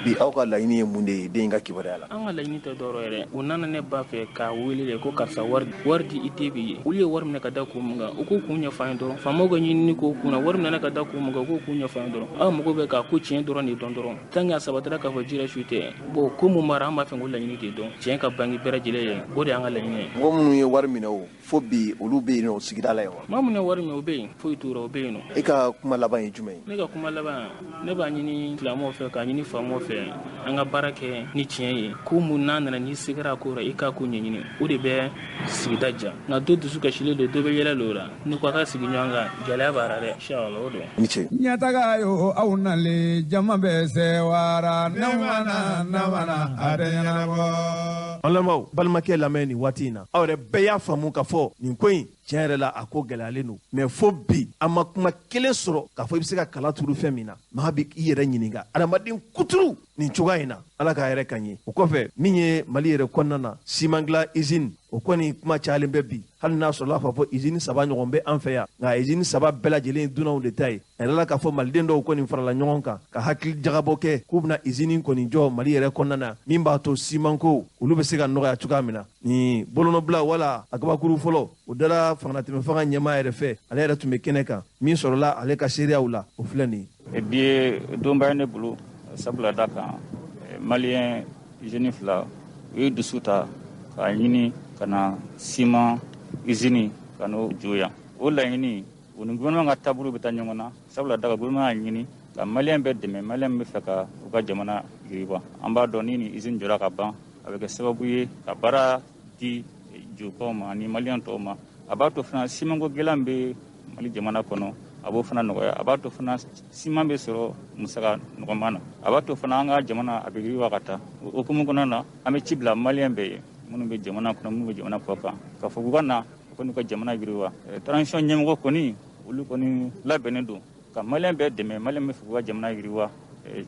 Bi aw ka laɲini ye mun de ye den in ka kibaruya la? An ka laɲini tɛ dɔwɛrɛ yɛrɛ. U nana ne ba fɛ k'a wele de ko karisa wari di i den bɛ ye. Olu ye wari minɛ ka da kun mun kan, u k'u kun ɲɛfɔ an ye dɔrɔn. Faamaw ka ɲinini k'o kun na, wari minɛ ka da kun mun kan, u k'u kun ɲɛfɔ an ye dɔrɔn. Aw mago bɛ k'a ko tiɲɛ dɔrɔn de dɔn dɔrɔn. Tant que a sabatira k'a fɔ ji la su tɛ, bon ko mun mara, an b'a fɛ k'o laɲini de dɔn, tiɲɛ ka bange bɛɛ lajɛlen ye, o de y'an ka laɲini ye. Mɔgɔ minnu ye wari minɛ o, fo bi olu bɛ yen nɔ sigida la yen wa? Maa minnu ye wari minɛ, o bɛ yen, foyi t'u la, o bɛ yen nɔ. E ka kuma laban ye jumɛn ye? Ne ka kuma laban, ne b'a ɲini silamɛw fɛ, k'a ɲini faamaw fɛ, an ka baara kɛ ni tiɲɛ ye. Ko mun n'a nana, n'i segara a ko la, i k'a ko ɲɛɲini, o de bɛ sigida diya. Nka dɔ dusu kasilen don, dɔ bɛ yɛlɛ l'o la, ni ko a ka sigi ɲɔgɔn kan, gɛlɛya b'a la dɛ. Inshallah, o don. Ni ce. Ɲɛtaga yo, aw nalen jama bɛ sewara, namana namana a tɛ ɲɛnabɔ. An lamɛnbaaw, balimakɛ lamɛn nin waati in na, aw yɛrɛ bɛɛ y'a faamu k'a fɔ nin ko in tiɲɛ yɛrɛ la, a ko gɛlɛyalen don, mɛ fo bi an ma kuma kelen sɔrɔ k'a fɔ i bɛ se ka kala turu fɛn min na. Maa bɛ i yɛrɛ ɲininka, adamaden kuturu nin cogoya in na, Ala k'a yɛrɛ ka ɲɛ. O kɔfɛ, min ye Mali yɛrɛ kɔnɔna na siman dilan usine, o kɔni kuma cayalen bɛ bi, hali n'a sɔrɔla k'a fɔ usine 3 ɲɔgɔn bɛ an fɛ yan, nka usine 3 bɛɛ lajɛlen dunanw de ta ye. A yɛrɛ la k'a fɔ maliden dɔw kɔni farala ɲɔgɔn kan ka hakili jagabɔ kɛ k'u bɛna usine kɔni jɔ Mali yɛrɛ kɔnɔna na, min b'a to simanko olu bɛ se ka nɔgɔya cogoya min na. Nin bolonɔbila wala a kabakuru fɔlɔ, o dala fangatɛmɛ fanga ɲɛmaa yɛrɛ fɛ, ale yɛrɛ tun bɛ kɛnɛ kan, min sɔrɔla ale ka seereyaw la, o filɛ nin ye. Bi ye donba ye ne bolo, sabula da kan maliyɛn jeune 2 u ye dusu ta k'a ɲini ka na siman usine ka n'o jɔ yan. O laɲini, u ni gouvernement ka taabolo bɛ taa ɲɔgɔn na, sabula da kan gouvernement y'a ɲini ka maliyɛn bɛɛ dɛmɛ, maliyɛn bɛ fɛ ka u ka jamana yiriwa. An b'a dɔn ni nin usine jɔra ka ban, a bɛ kɛ sababu ye ka baara di jokaw ma ani maliyɛn tɔw ma. A b'a to fana simanko gɛlɛn bɛ Mali jamana kɔnɔ, a b'o fana nɔgɔya. A b'a to fana siman bɛ sɔrɔ musaka nɔgɔman na. A b'a to fana an ka jamana a bɛ yiriwa ka taa. O hukumu kɔnɔna na, an bɛ ci bila maliyɛn bɛɛ ye, minnu bɛ jamana kɔnɔ, minnu bɛ jamana kɔ kan, k'a fɔ k'u ka na, u ka n'u ka jamana yiriwa. Transition ɲɛmɔgɔ kɔni, olu kɔni labɛnnen don ka maliyɛn bɛɛ dɛmɛ, maliyɛn bɛ fɛ k'u ka jamana yiriwa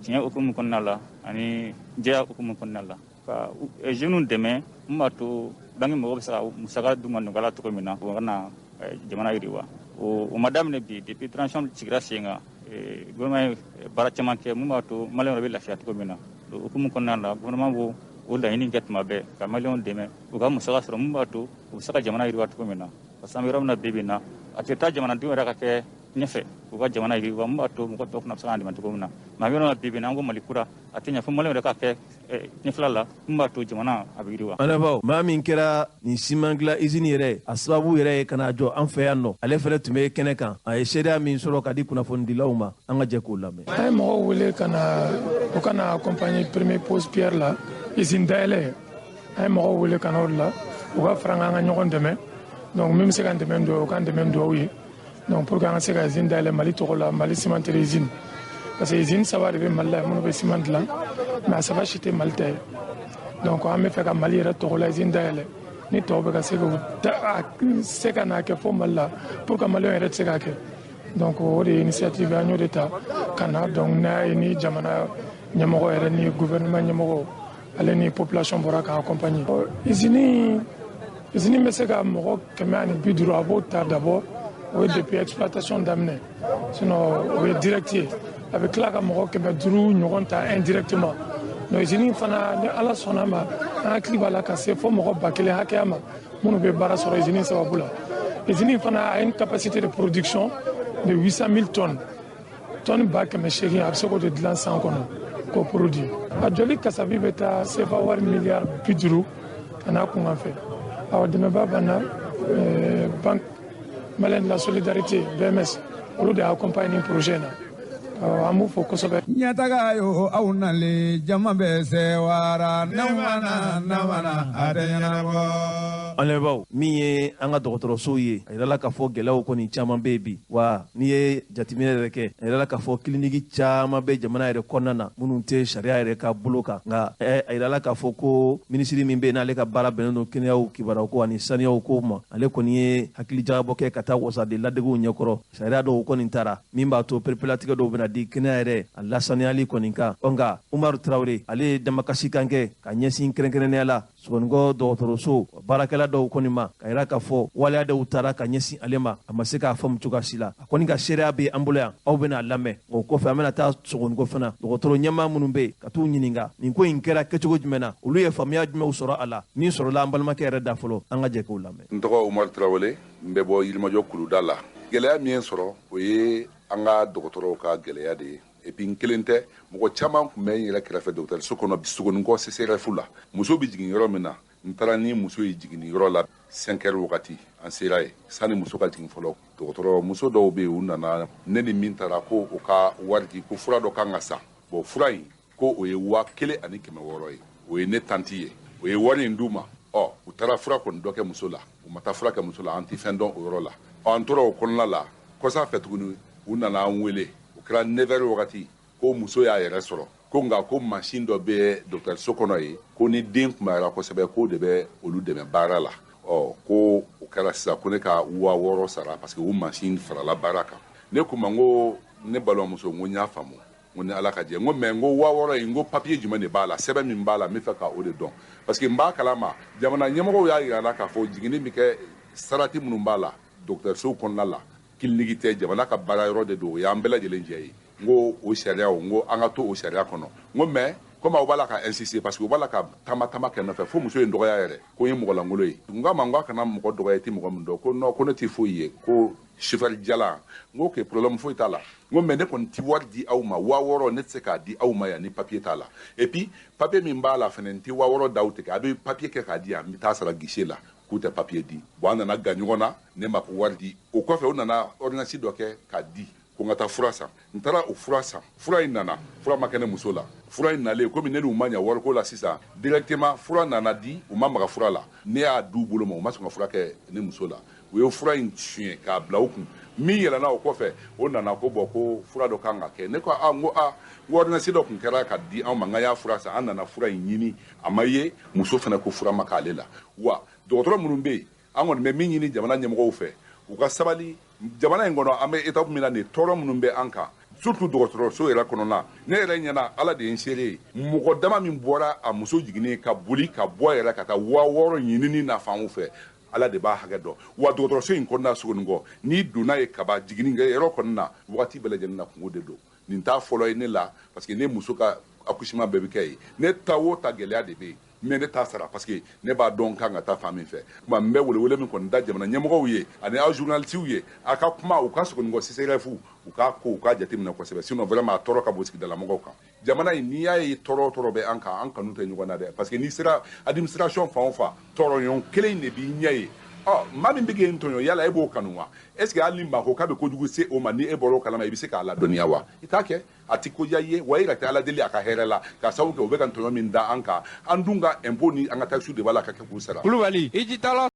tiɲɛ hukumu kɔnɔna la ani jɛya hukumu kɔnɔna la, ka jeunes dɛmɛ mun b'a to banque mɔgɔw bɛ se ka musaka d'u ma nɔgɔya la cogo min na, u ka na jamana yiriwa. O ma daminɛ bi, depuis transition sigira sen kan, gouvernement ye baara caman kɛ mun b'a to maliyɛnw yɛrɛ bɛ lafiya cogo min na. O hukumu kɔnɔna la, gouvernement b'o o laɲini kɛ tuma bɛɛ ka maliyɛnw dɛmɛ u ka musaka sɔrɔ mun b'a to u bɛ se ka jamana yiriwa cogo min na. Parce que an bɛ yɔrɔ min na bi bi in na, a tɛ taa jamanadenw yɛrɛ ka kɛ ɲɛfɛ u ka jamana yiriwa mun b'a to mɔgɔ tɔw fana bɛ se k'an dɛmɛ cogo min na. Mais an bɛ yɔrɔ min na bi bi in na, an ko Mali kura, a tɛ ɲɛ fo maliyɛnw yɛrɛ ka kɛ ɲɛfɛla la mun b'a to jamana a bɛ yiriwa. An maa min kɛra nin siman dilan izini yɛrɛ a sababu yɛrɛ ye ka n'a jɔ an fɛ yan nɔ, ale fɛnɛ tun bɛ kɛnɛ kan, a ye seereya min sɔrɔ ka di kunnafonidilaw ma, an ka jɛ k'o lamɛn. An ye mɔgɔw wele ka na u ka na accompagner premier pose pierre la, usine dayɛlɛ. An ye mɔgɔw wele ka na o de la, u ka fara an ka ɲɔgɔn dɛmɛ. Donc min bɛ se k'an dɛmɛ duwawu, u k'an dɛmɛ duwawu ye. Donc pour que an ka se ka usine dayɛlɛ Mali tɔgɔ la, Mali cimenterie usine. Parce que usine 3 de bɛ Mali la minnu bɛ ciment dilan, mais a 3 si tɛ Mali ta ye. Donc an bɛ fɛ ka Mali yɛrɛ tɔgɔ la usine dayɛlɛ, ni tɔw bɛ ka se ka n'a kɛ fo Mali la, pour que maliyɛnw yɛrɛ tɛ se k'a kɛ. Donc o de ye initiative, an y'o de ta ka na. Donc n'a ye ni jamana ɲɛmɔgɔ yɛrɛ ni gouvernement ɲɛmɔgɔ ale ni population bɔra k'an accompagner. Usine bɛ se ka mɔgɔ 150, a b'o ta d'abord, o ye depuis exploitation daminɛ, sinon o ye direct ye. A bɛ tila ka mɔgɔ 500 ɲɔgɔn ta indirectement. Donc usine fana, ni Ala sɔnna ma, an hakili b'a la ka se fo mɔgɔ 1000 hakɛya ma minnu bɛ baara sɔrɔ usine sababu la. Usine fana a une capacité de production de 800 000 tonnes, tonne 800 000, a bɛ se k'o de dilan san kɔnɔ k'o produit. A jɔli kasabi bɛ taa CFA wari miliyari 50 a n'a kunkan fɛ. Awɔ, dɛmɛba b'an na, Banque malienne de la solidarité, BMS, olu de y'a accompagné nin projet in na. An b'u fo kosɛbɛ. Ɲɛtaga yo, aw nalen, jama bɛ sewara, namana namana, a tɛ ɲɛnabɔ. An lamɛnbaaw, min ye an ka dɔgɔtɔrɔsow ye, a yirala k'a fɔ gɛlɛyaw kɔni caman bɛ yen bi. Wa n'i ye jateminɛ yɛrɛ kɛ, a yirala k'a fɔ kiliniki caman bɛ jamana yɛrɛ kɔnɔna na minnu tɛ sariya yɛrɛ ka bolo kan. Nka a yirala k'a fɔ ko minisiri min bɛ yen, n'ale ka baara bɛnnen don kɛnɛyaw kibaruyaw ko ani saniyaw ko ma, ale kɔni ye hakilijagabɔ kɛ ka taa wasaden ladegew ɲɛkɔrɔ. Sariya dɔw kɔni taara min b'a to pereperelatigɛ dɔw bɛna di kɛnɛya yɛrɛ a lasaniyali kɔni kan. Ɔ nka Umaru Tarawele, ale ye damakasikan kɛ ka ɲɛsin kɛrɛnkɛrɛnnenya la Sogonikɔ dɔgɔtɔrɔso baarakɛla dɔw kɔni ma, ka yira k'a fɔ waleya dɔw taara ka ɲɛsin ale ma, a ma se k'a faamu cogoya si la. A kɔni ka seereya bɛ an bolo yan, aw bɛna a lamɛn. O kɔfɛ, an bɛna taa Sogonikɔ fana dɔgɔtɔrɔ ɲɛmaa minnu bɛ yen, ka t'u ɲininka nin ko in kɛra kɛcogo jumɛn na, olu ye faamuya jumɛnw sɔrɔ a la. Min sɔrɔla an balimakɛ yɛrɛ da fɔlɔ, an ka jɛ k'o lamɛn. N tɔgɔ Umaru Tarawele, n bɛ bɔ Yirimajɔ kuluda la. Gɛlɛya min ye sɔrɔ, o ye an ka dɔgɔtɔrɔw ka gɛlɛya de ye. Et puis n kelen tɛ, mɔgɔ caman tun bɛ n yɛrɛ kɛrɛfɛ dɔgɔtɔrɔso kɔnɔ Sogonikɔ CSRéf la. Muso bɛ jigin yɔrɔ min na, n taara ni muso ye jiginni yɔrɔ la 5 heures wagati, an sera yen sani muso ka jigin fɔlɔ. Dɔgɔtɔrɔ muso dɔw bɛ yen, u nana, ne ni min taara, ko o ka wari di, ko fura dɔ kan ka san. Bon, fura in ko o ye 1600 ye. O ye ne tanti ye, o ye wari in d'u ma. Ɔ u taara fura kɔni dɔ kɛ muso la, u ma taa fura kɛ muso la, an tɛ fɛn dɔn o yɔrɔ la. Ɔ an tora o kɔnɔna la. Kɔsa fɛ tuguni, u nana an wele, o kɛra 9 heures wagati, ko muso y'a yɛrɛ sɔrɔ, ko nka ko mansin dɔ bɛ dɔgɔtɔrɔso kɔnɔ yen, ko ni den kunbayara kosɛbɛ, k'o de bɛ olu dɛmɛ baara la. Ɔ ko o kɛra sisan ko ne ka 6000 sara, parce que o mansin farala baara kan. Ne ko ma, n ko ne balimamuso, n ko n y'a faamu, n ko ni Ala ka jɛ, n ko mais n ko 6000 in, n ko papier jumɛn de b'a la, sɛbɛn min b'a la, n bɛ fɛ ka o de dɔn, parce que n b'a kalama jamana ɲɛmɔgɔw y'a yira n na k'a fɔ jiginni bɛ kɛ sarati minnu b'a la dɔgɔtɔrɔsow kɔnɔna la, kiliniki tɛ, jamana ka baara yɔrɔ de don, o y'an bɛɛ lajɛlen jɛ ye. N ko o sariyaw, n ko an ka to o sariya kɔnɔ. N ko mais komi aw b'a la ka insister, parce que u b'a la ka taama taama kɛ nɔfɛ fo muso in dɔgɔya yɛrɛ, ko n ye mɔgɔlankolon ye. N k'a ma, n ko a kana mɔgɔ dɔgɔya, i tɛ mɔgɔ min dɔn. Ko non, ko ne tɛ foyi ye, ko chauffeur jalan. N ko ok, problème foyi t'a la. N ko mais ne kɔni ti wari di aw ma, 6000 ne tɛ se k'a di aw ma yan ni papier t'a la. Et puis papier min b'a la fɛnɛ, n tɛ 6000 d'aw tigɛ, a bɛ papier kɛ k'a di yan, n bɛ taa sara guichet la. K'u tɛ papier di. Bon, an nana gan ɲɔgɔn na, ne ma ko wari di. O kɔfɛ, u nana ordonnance dɔ kɛ k'a di, ko n ka taa fura san. N taara o fura san, fura in nana, fura ma kɛ ne muso la. Fura in nalen, komi ne n'u ma ɲɛ wariko la sisan, directement fura nana di, u ma maga fura la. Ne y'a d'u bolo ma, u ma sɔn ka fura kɛ ne muso la. U ye fura in suɲɛ k'a bila u kun. Min yɛlɛnna o kɔfɛ, o nana ko bɔn, ko fura dɔ kan ka kɛ. Ne ko a, n ko a, n ko ordonnance dɔ tun kɛra ka di anw ma, n ka y'a fura san. An nana fura in ɲini, a ma ye. Muso fana ko fura ma k'ale la. Wa dɔgɔtɔrɔ minnu bɛ yen, an kɔni bɛ min ɲini jamana ɲɛmɔgɔw fɛ, u ka sabali. Jamana in kɔnɔ, an bɛ étape min na nin, tɔɔrɔ minnu bɛ an kan, surtout dɔgɔtɔrɔso yɛrɛ kɔnɔna, ne yɛrɛ ɲɛna, Ala de ye n seere ye, mɔgɔ dama min bɔra a muso jiginnen ka boli ka bɔ yɛrɛ ka taa 6000 ɲinini na fan o fɛ. Ala de b'a hakɛ dɔn. Wa dɔgɔtɔrɔso in kɔnɔna Sogonikɔ, n'i donna ye kaba jiginni kɛ yɔrɔ kɔnɔna na, wagati bɛɛ lajɛlen na kungo de don. Nin t'a fɔlɔ ye ne la, parce que ne muso ka accouchement bɛɛ bɛ kɛ yen. Ne ta o ta gɛlɛya de bɛ yen, mais ne t'a sara parce que ne b'a dɔn kan ka taa fan min fɛ. Kuma n bɛ welewele min kɔni da jamana ɲɛmɔgɔw ye ani aw journalistes ye, a ka kuma u ka Sogonikɔ CSRéf u k'a ko u k'a jateminɛ kosɛbɛ, sinon vraiment a tɔɔrɔ ka bon sigidalamɔgɔw kan. Jamana in, n'i y'a ye tɔɔrɔ tɔɔrɔ bɛ an kan, an kanu tɛ ɲɔgɔn na dɛ, parce que n'i sera administration fan o fan, tɔɔrɔɲɔgɔn kelen de b'i ɲɛ ye. Ɔ maa min bɛ k'e tɔɲɔ, yala e b'o kanu wa? Est ce que hali ni maa ko k'a bɛ kojugu se o ma, ni e bɔra o kalama, i bɛ se k'a ladɔnniya wa? I t'a kɛ, a ti ko diya i ye wa. E yɛrɛ tɛ Ala deli a ka hɛrɛ la, k'a sababu kɛ u bɛ ka tɔɲɔ min da an kan. An dun ka impôt ni an ka taxe de b'a la ka kɛ k'u sara. Kulubali i ji tala.